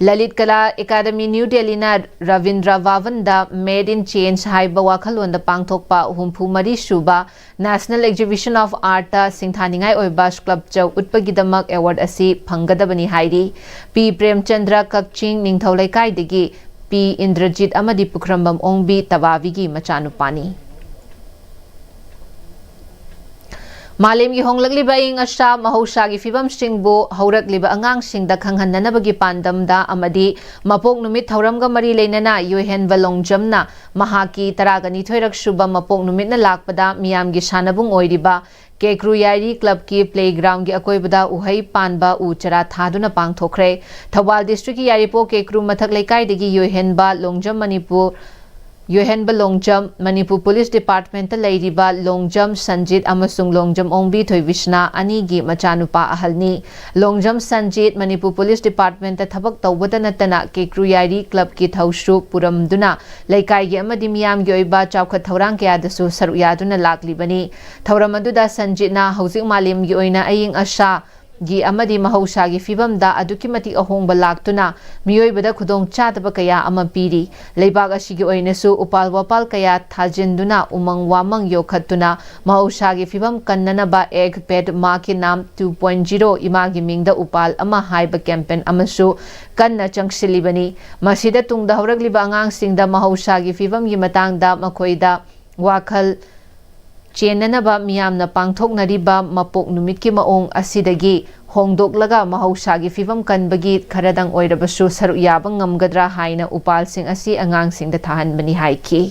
ꯂꯂꯤꯠ ꯀꯂꯥ ꯑꯦꯀꯥꯗꯃꯤ ꯅ꯭ꯌꯨ ꯗꯦꯜꯂꯤꯅ ꯔꯕꯤꯟꯗ꯭ꯔ ꯚꯥꯕꯟꯗ Made in Change ꯍꯥꯏꯕ ꯋꯥꯈꯜꯂꯣꯟꯗ ꯄꯥꯡꯊꯣꯛꯄ ꯍꯨꯝꯐꯨ ꯃꯔꯤ ꯁꯨꯕ National Exhibition of Artꯇ ꯁꯤꯡꯊꯥꯅꯤꯡꯉꯥꯏ ꯑꯣꯏꯕ ꯁ꯭ꯀꯜꯞꯆꯔ ꯎꯠꯄꯒꯤꯗꯃꯛ ꯑꯦꯋꯥꯔꯗ ꯑꯁꯤ ꯐꯪꯒꯗꯕꯅꯤ ꯍꯥꯏꯔꯤ꯫ ꯄꯤ ꯄ꯭ꯔꯦꯝꯆꯟꯗ꯭ꯔ ꯀꯛꯆꯤꯡ ꯅꯤꯡꯊꯧ ꯂꯩꯀꯥꯏꯗꯒꯤ ꯄꯤ ꯏꯟꯗ꯭ꯔꯖꯤꯠ ꯑꯃꯗꯤ ꯄꯨꯈ꯭ꯔꯝꯕꯝ ꯑꯣꯡꯕꯤ ꯇꯕꯥꯕꯤꯒꯤ ꯃꯆꯥꯅꯨꯄꯥꯅꯤ꯫ ꯃꯥꯂꯦꯝꯒꯤ ꯍꯣꯡꯂꯛꯂꯤꯕ ꯑꯏꯪ ꯑꯁꯥ, ꯃꯍꯧꯁꯥꯒꯤ ꯐꯤꯕꯝꯁꯤꯡꯕꯨ ꯍꯧꯔꯛꯂꯤꯕ ꯑꯉꯥꯡꯁꯤꯡꯗ ꯈꯪꯍꯟꯅꯅꯕꯒꯤ ꯄꯥꯟꯗꯝꯗ ꯑꯃꯗꯤ ꯃꯄꯣꯛ ꯅꯨꯃꯤꯠ ꯊꯧꯔꯝꯒ ꯃꯔꯤ ꯂꯩꯅꯅ ꯌꯣꯏꯍꯦꯟꯕ ꯂꯣꯡꯖꯝꯅ ꯃꯍꯥꯛꯀꯤ ꯇꯔꯥꯒ ꯅꯤꯊꯣꯏꯔꯛ ꯁꯨꯕ ꯃꯄꯣꯛ ꯅꯨꯃꯤꯠꯅ ꯂꯥꯛꯄꯗ ꯃꯤꯌꯥꯝꯒꯤ ꯁꯥꯟꯅꯕꯨꯡ ꯑꯣꯏꯔꯤꯕ ꯀꯦꯀ꯭ꯔꯨ ꯌꯥꯏꯔꯤ ꯀ꯭ꯂꯕꯀꯤ ꯄ꯭ꯂꯦꯒ꯭ꯔꯥꯎꯟꯒꯤ ꯑꯀꯣꯏꯕꯗ ꯎꯍꯩ ꯄꯥꯟꯕ ꯎ ꯆꯥꯔꯥ ꯊꯥꯗꯨꯅ ꯄꯥꯡꯊꯣꯛꯈ꯭ꯔꯦ꯫ ꯊꯧꯕꯥꯜ ꯗꯤꯁꯇ꯭ꯔꯤꯛꯀꯤ ꯌꯥꯏꯔꯤꯄꯣꯛ ꯀꯦꯀ꯭ꯔꯨ ꯃꯊꯛ ꯂꯩꯀꯥꯏꯗꯒꯤ ꯌꯣꯏꯍꯦꯟꯕ ꯂꯣꯡꯖꯝ ꯃꯅꯤꯄꯨꯔ ꯌꯣꯏꯍꯦꯟꯕ ꯂꯣꯡꯖꯝ, ꯃꯅꯤꯄꯨꯔ ꯄꯨꯂꯤꯁ ꯗꯤꯄꯥꯔꯠꯃꯦꯟꯠꯇ ꯂꯩꯔꯤꯕ ꯂꯣꯡꯖꯝ ꯁꯟꯖꯤꯠ ꯑꯃꯁꯨꯡ ꯂꯣꯡꯖꯝ ꯑꯣꯡꯕꯤ ꯊꯣꯏꯕꯤꯁꯅꯥ ꯑꯅꯤꯒꯤ ꯃꯆꯥꯅꯨꯄꯥ ꯑꯍꯜꯅꯤ꯫ ꯂꯣꯡꯖꯝ ꯁꯟꯖꯤꯠ ꯃꯅꯤꯄꯨꯔ ꯄꯨꯂꯤꯁ ꯗꯤꯄꯥꯔꯠꯃꯦꯟꯠꯇ ꯊꯕꯛ ꯇꯧꯕꯗ ꯅꯠꯇꯅ ꯀꯦꯀ꯭ꯔꯨ ꯌꯥꯏꯔꯤ ꯀ꯭ꯂꯕꯀꯤ ꯊꯧꯁꯨ ꯄꯨꯔꯝꯗꯨꯅ ꯂꯩꯀꯥꯏꯒꯤ ꯑꯃꯗꯤ ꯃꯤꯌꯥꯝꯒꯤ ꯑꯣꯏꯕ ꯆꯥꯎꯈꯠ ꯊꯧꯔꯥꯡ ꯀꯌꯥꯗꯁꯨ ꯁꯔꯨꯛ ꯌꯥꯗꯨꯅ ꯂꯥꯛꯂꯤꯕꯅꯤ꯫ ꯊꯧꯔꯝ ꯑꯗꯨꯗ ꯁꯟꯖꯤꯠꯅ ꯍꯧꯖꯤꯛ ꯃꯥꯂꯦꯝꯒꯤ ꯑꯣꯏꯅ ꯑꯏꯪ ꯑꯁꯥ ꯒꯤ ꯑꯃꯗꯤ ꯃꯍꯧꯁꯥꯒꯤ ꯐꯤꯕꯝꯗ ꯑꯗꯨꯛꯀꯤ ꯃꯇꯤꯛ ꯑꯍꯣꯡꯕ ꯂꯥꯛꯇꯨꯅ ꯃꯤꯑꯣꯏꯕꯗ ꯈꯨꯗꯣꯡꯆꯥꯗꯕ ꯀꯌꯥ ꯑꯃ ꯄꯤꯔꯤ꯫ ꯂꯩꯕꯥꯛ ꯑꯁꯤꯒꯤ ꯑꯣꯏꯅꯁꯨ ꯎꯄꯥꯜ ꯋꯥꯄꯥꯜ ꯀꯌꯥ ꯊꯥꯖꯤꯟꯗꯨꯅ ꯎꯃꯪ ꯋꯥꯃꯪ ꯌꯣꯛꯈꯠꯇꯨꯅ ꯃꯍꯧꯁꯥꯒꯤ ꯐꯤꯕꯝ ꯀꯟꯅꯅꯕ ꯑꯦꯛ ꯄꯦꯠ ꯃꯥ ꯀꯦ ꯅꯥꯝ ꯇꯨ ꯄꯣꯏꯟꯠ ꯖꯤꯔꯣ ꯏꯃꯥꯒꯤ ꯃꯤꯡꯗ ꯎꯄꯥꯜ ꯑꯃ ꯍꯥꯏꯕ ꯀꯦꯝꯄꯦꯟ ꯑꯃꯁꯨ ꯀꯟꯅ ꯆꯪꯁꯤꯜꯂꯤꯕꯅꯤ꯫ ꯃꯁꯤꯗ ꯇꯨꯡꯗ ꯍꯧꯔꯛꯂꯤꯕ ꯑꯉꯥꯡꯁꯤꯡꯗ ꯃꯍꯧꯁꯥꯒꯤ ꯐꯤꯕꯝꯒꯤ ꯃꯇꯥꯡꯗ ꯃꯈꯣꯏꯗ ꯋꯥꯈꯜ ꯆꯦꯟꯅꯅꯕ ꯃꯤꯌꯥꯝꯅ ꯄꯥꯡꯊꯣꯛꯅꯔꯤꯕ ꯃꯄꯣꯛ ꯅꯨꯃꯤꯠꯀꯤ ꯃꯑꯣꯡ ꯑꯁꯤꯗꯒꯤ ꯍꯣꯡꯗꯣꯛꯂꯒ ꯃꯍꯧꯁꯥꯒꯤ ꯐꯤꯕꯝ ꯀꯟꯕꯒꯤ ꯈꯔꯗꯪ ꯑꯣꯏꯔꯕꯁꯨ ꯁꯔꯨꯛ ꯌꯥꯕ ꯉꯝꯒꯗ꯭ꯔꯥ ꯍꯥꯏꯅ ꯎꯄꯥꯜꯁꯤꯡ ꯑꯁꯤ ꯑꯉꯥꯡꯁꯤꯡꯗ ꯊꯥꯍꯟꯕꯅꯤ ꯍꯥꯏꯈꯤ꯫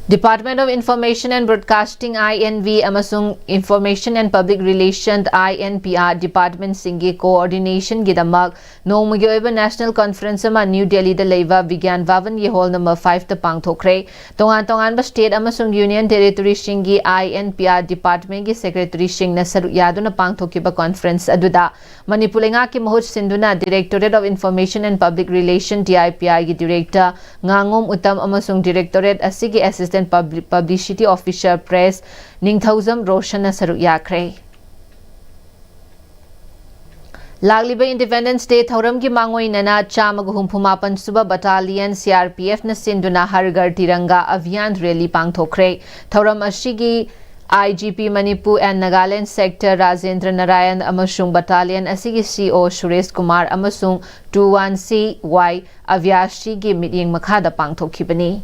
Department of Information and Broadcasting, I N B, ꯑꯃꯁꯨꯡ Information and Public Relation, I N P R, department ꯁꯤꯡꯒꯤ coordination ꯒꯤꯗꯃꯛ ꯅꯣꯡꯃꯒꯤ ꯑꯣꯏꯕ national conference ꯑꯃ ꯅ꯭ꯌꯨ ꯗꯦꯜꯂꯤꯗ ꯂꯩꯕ ꯕꯤꯒ꯭ꯌꯥꯟ ꯚꯕꯟꯒꯤ hall number five ꯇ ꯄꯥꯡꯊꯣꯛꯈ꯭ꯔꯦ꯫ ꯇꯣꯉꯥꯟ ꯇꯣꯉꯥꯟꯕ state ꯑꯃꯁꯨꯡ union territory ꯁꯤꯡꯒꯤ I N P R department ꯒꯤ secretary ꯁꯤꯡꯅ ꯁꯔꯨꯛ ꯌꯥꯗꯨꯅ ꯄꯥꯡꯊꯣꯛꯈꯤꯕ conference ꯑꯗꯨꯗ ꯃꯅꯤꯄꯨꯔ ꯂꯩꯉꯥꯛꯀꯤ ꯃꯍꯨꯠ ꯁꯤꯟꯗꯨꯅ Directorate of Information and Public Relation, D I P R ꯒꯤ director ꯉꯥꯉꯣꯝ ꯎꯇꯝ ꯑꯃꯁꯨꯡ directorate ꯑꯁꯤꯒꯤ assistant publi-, publicity officer press ꯅꯤꯡꯊꯧꯖꯝ ꯔꯣꯁꯟꯅ ꯁꯔꯨꯛ ꯌꯥꯈ꯭ꯔꯦ꯫ ꯂꯥꯛꯂꯤꯕ Independence Day ꯊꯧꯔꯝꯒꯤ ꯃꯥꯡꯑꯣꯏꯅꯅ ꯆꯥꯝꯃꯒ ꯍꯨꯝꯐꯨ ꯃꯥꯄꯟ ꯁꯨꯕ battalion C R P F ꯅ ꯁꯤꯟꯗꯨꯅ ꯍꯔ ꯘꯔ ꯇꯤꯔꯪꯒꯥ ꯑꯚꯤꯌꯥꯟ rally ꯄꯥꯡꯊꯣꯛꯈ꯭ꯔꯦ꯫ ꯊꯧꯔꯝ ꯑꯁꯤꯒꯤ I G P Manipur and Nagaland sector Rajendra Narayan ꯑꯃꯁꯨꯡ battalion ꯑꯁꯤꯒꯤ C O ꯁꯨꯔꯦꯁ ꯀꯨꯃꯥꯔ ꯑꯃꯁꯨꯡ two one C Y ꯑꯚ꯭ꯌꯥꯁꯤꯒꯤ ꯃꯤꯠꯌꯦꯡ ꯃꯈꯥꯗ ꯄꯥꯡꯊꯣꯛꯈꯤꯕꯅꯤ꯫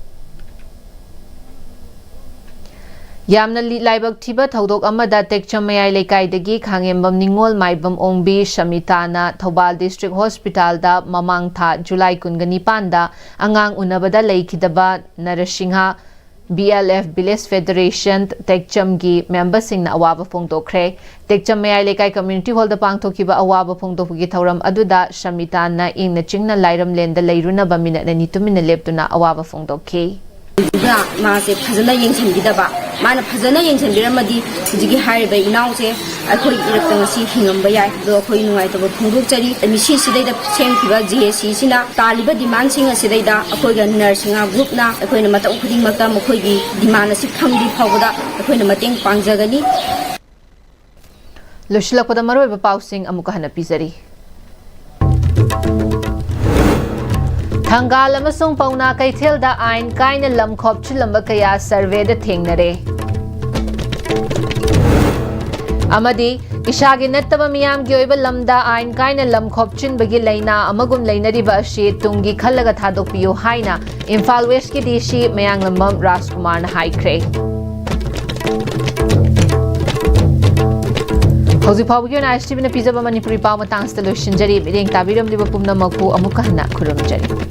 ꯌꯥꯝꯅ ꯂꯤ-, ꯂꯥꯏꯕꯛ ꯊꯤꯕ ꯊꯧꯗꯣꯛ ꯑꯃꯗ ꯇꯦꯛꯆꯝ ꯃꯌꯥꯏ ꯂꯩꯀꯥꯏꯗꯒꯤ ꯈꯥꯉꯦꯝꯕꯝ ꯅꯤꯉꯣꯜ ꯃꯥꯏꯕꯝ ꯑꯣꯡꯕꯤ ꯁꯃꯤꯇꯥꯅ ꯊꯧꯕꯥꯜ District Hospital ꯗ ꯃꯃꯥꯡ ꯊꯥ ꯖꯨꯂꯥꯏ ꯀꯨꯟꯒ ꯅꯤꯄꯥꯟꯗ ꯑꯉꯥꯡ ꯎꯅꯕꯗ ꯂꯩꯈꯤꯗꯕ Narasimha B L F Village Federation ꯇꯦꯛꯆꯝꯒꯤ member ꯁꯤꯡꯅ ꯑꯋꯥꯕ ꯐꯣꯡꯗꯣꯛꯈ꯭ꯔꯦ꯫ ꯇꯦꯛꯆꯝ ꯃꯌꯥꯏ ꯂꯩꯀꯥꯏ community hall ꯗ ꯄꯥꯡꯊꯣꯛꯈꯤꯕ ꯑꯋꯥꯕ ꯐꯣꯡꯗꯣꯛꯄꯒꯤ ꯊꯧꯔꯝ ꯑꯗꯨꯗ ꯁꯃꯤꯇꯥꯅ ꯏꯪꯅ ꯆꯤꯡꯅ ꯂꯥꯏꯔꯝꯂꯦꯟꯗ ꯂꯩꯔꯨꯅꯕ ꯃꯤꯅꯠ ꯑꯅꯤ ꯇꯨꯃꯤꯟꯅ ꯂꯦꯞꯇꯨꯅ ꯑꯋꯥꯕ ꯐꯣꯡꯗꯣꯛꯈꯤ꯫ ꯑꯗꯨꯗ ꯃꯥꯁꯦ ꯐꯖꯅ ꯌꯦꯡꯁꯤꯟꯕꯤꯗꯕ, ꯃꯥꯅ ꯐꯖꯅ ꯌꯦꯡꯁꯤꯟꯕꯤꯔꯝꯃꯗꯤ ꯍꯧꯖꯤꯛꯀꯤ ꯍꯥꯏꯔꯤꯕ ꯏꯅꯥꯎꯁꯦ ꯑꯩꯈꯣꯏꯒꯤ ꯏꯔꯛꯇ ꯉꯁꯤ ꯍꯤꯡꯉꯝꯕ ꯌꯥꯏ꯫ ꯑꯗꯣ ꯑꯩꯈꯣꯏ ꯅꯨꯡꯉꯥꯏꯇꯕ ꯐꯣꯡꯗꯣꯛꯆꯔꯤ꯫ ꯃꯤꯁꯤ ꯁꯤꯗꯩꯗ ꯁꯦꯝꯈꯤꯕ J A C ꯁꯤꯅ ꯇꯥꯜꯂꯤꯕ demand ꯁꯤꯡ ꯑꯁꯤꯗꯩꯗ ꯑꯩꯈꯣꯏꯒ ꯅꯔꯁꯤꯡꯍ group ꯅ ꯑꯩꯈꯣꯏꯅ ꯃꯇꯝ ꯈꯨꯗꯤꯡꯃꯛꯇ ꯃꯈꯣꯏꯒꯤ demand ꯑꯁꯤ ꯐꯪꯗ꯭ꯔꯤ ꯐꯥꯎꯕꯗ ꯑꯩꯈꯣꯏꯅ ꯃꯇꯦꯡ ꯄꯥꯡꯖꯒꯅꯤ꯫ ꯂꯣꯏꯁꯤꯜꯂꯛꯄꯗ ꯃꯔꯨꯑꯣꯏꯕ ꯄꯥꯎꯁꯤꯡ ꯑꯃꯨꯛꯀ ꯍꯟꯅ ꯄꯤꯖꯔꯤ꯫ ꯊꯪꯒꯥꯜ ꯑꯃꯁꯨꯡ ꯄꯥꯎꯅꯥ ꯀꯩꯊꯦꯜꯗ ꯑꯥꯏꯟ ꯀꯥꯏꯅ ꯂꯝ ꯈꯣꯞꯆꯤꯜꯂꯝꯕ ꯀꯌꯥ survey ꯗ ꯊꯦꯡꯅꯔꯦ꯫ ꯑꯃꯗꯤ ꯏꯁꯥꯒꯤ ꯅꯠꯇꯕ ꯃꯤꯌꯥꯝꯒꯤ ꯑꯣꯏꯕ ꯂꯝꯗ ꯑꯥꯏꯟ ꯀꯥꯏꯅ ꯂꯝ ꯈꯣꯞꯆꯤꯟꯕꯒꯤ ꯂꯩꯅꯥ ꯑꯃꯒꯨꯝ ꯂꯩꯅꯔꯤꯕ ꯑꯁꯤ ꯇꯨꯡꯒꯤ ꯈꯜꯂꯒ ꯊꯥꯗꯣꯛꯄꯤꯌꯨ ꯍꯥꯏꯅ ꯏꯝꯐꯥꯜ West ꯀꯤ D C ꯃꯌꯥꯡꯂꯝꯕꯝ ꯔꯥꯖꯀꯨꯃꯥꯔꯅ ꯍꯥꯏꯈ꯭ꯔꯦ꯫ ꯍꯧꯖꯤꯛ ꯐꯥꯎꯕꯒꯤ ꯑꯣꯏꯅ I S T V ꯅ ꯄꯤꯖꯕ ꯃꯅꯤꯄꯨꯔꯤ ꯄꯥꯎ ꯃꯇꯥꯡꯁꯤꯗ ꯂꯣꯏꯁꯤꯟꯖꯔꯤ꯫ ꯃꯤꯠꯌꯦꯡ ꯇꯥꯕꯤꯔꯝꯂꯤꯕ ꯄꯨꯝꯅꯃꯛꯄꯨ ꯑꯃꯨꯛꯀ ꯍꯟꯅ ꯈꯨꯔꯨꯝꯖꯔꯤ꯫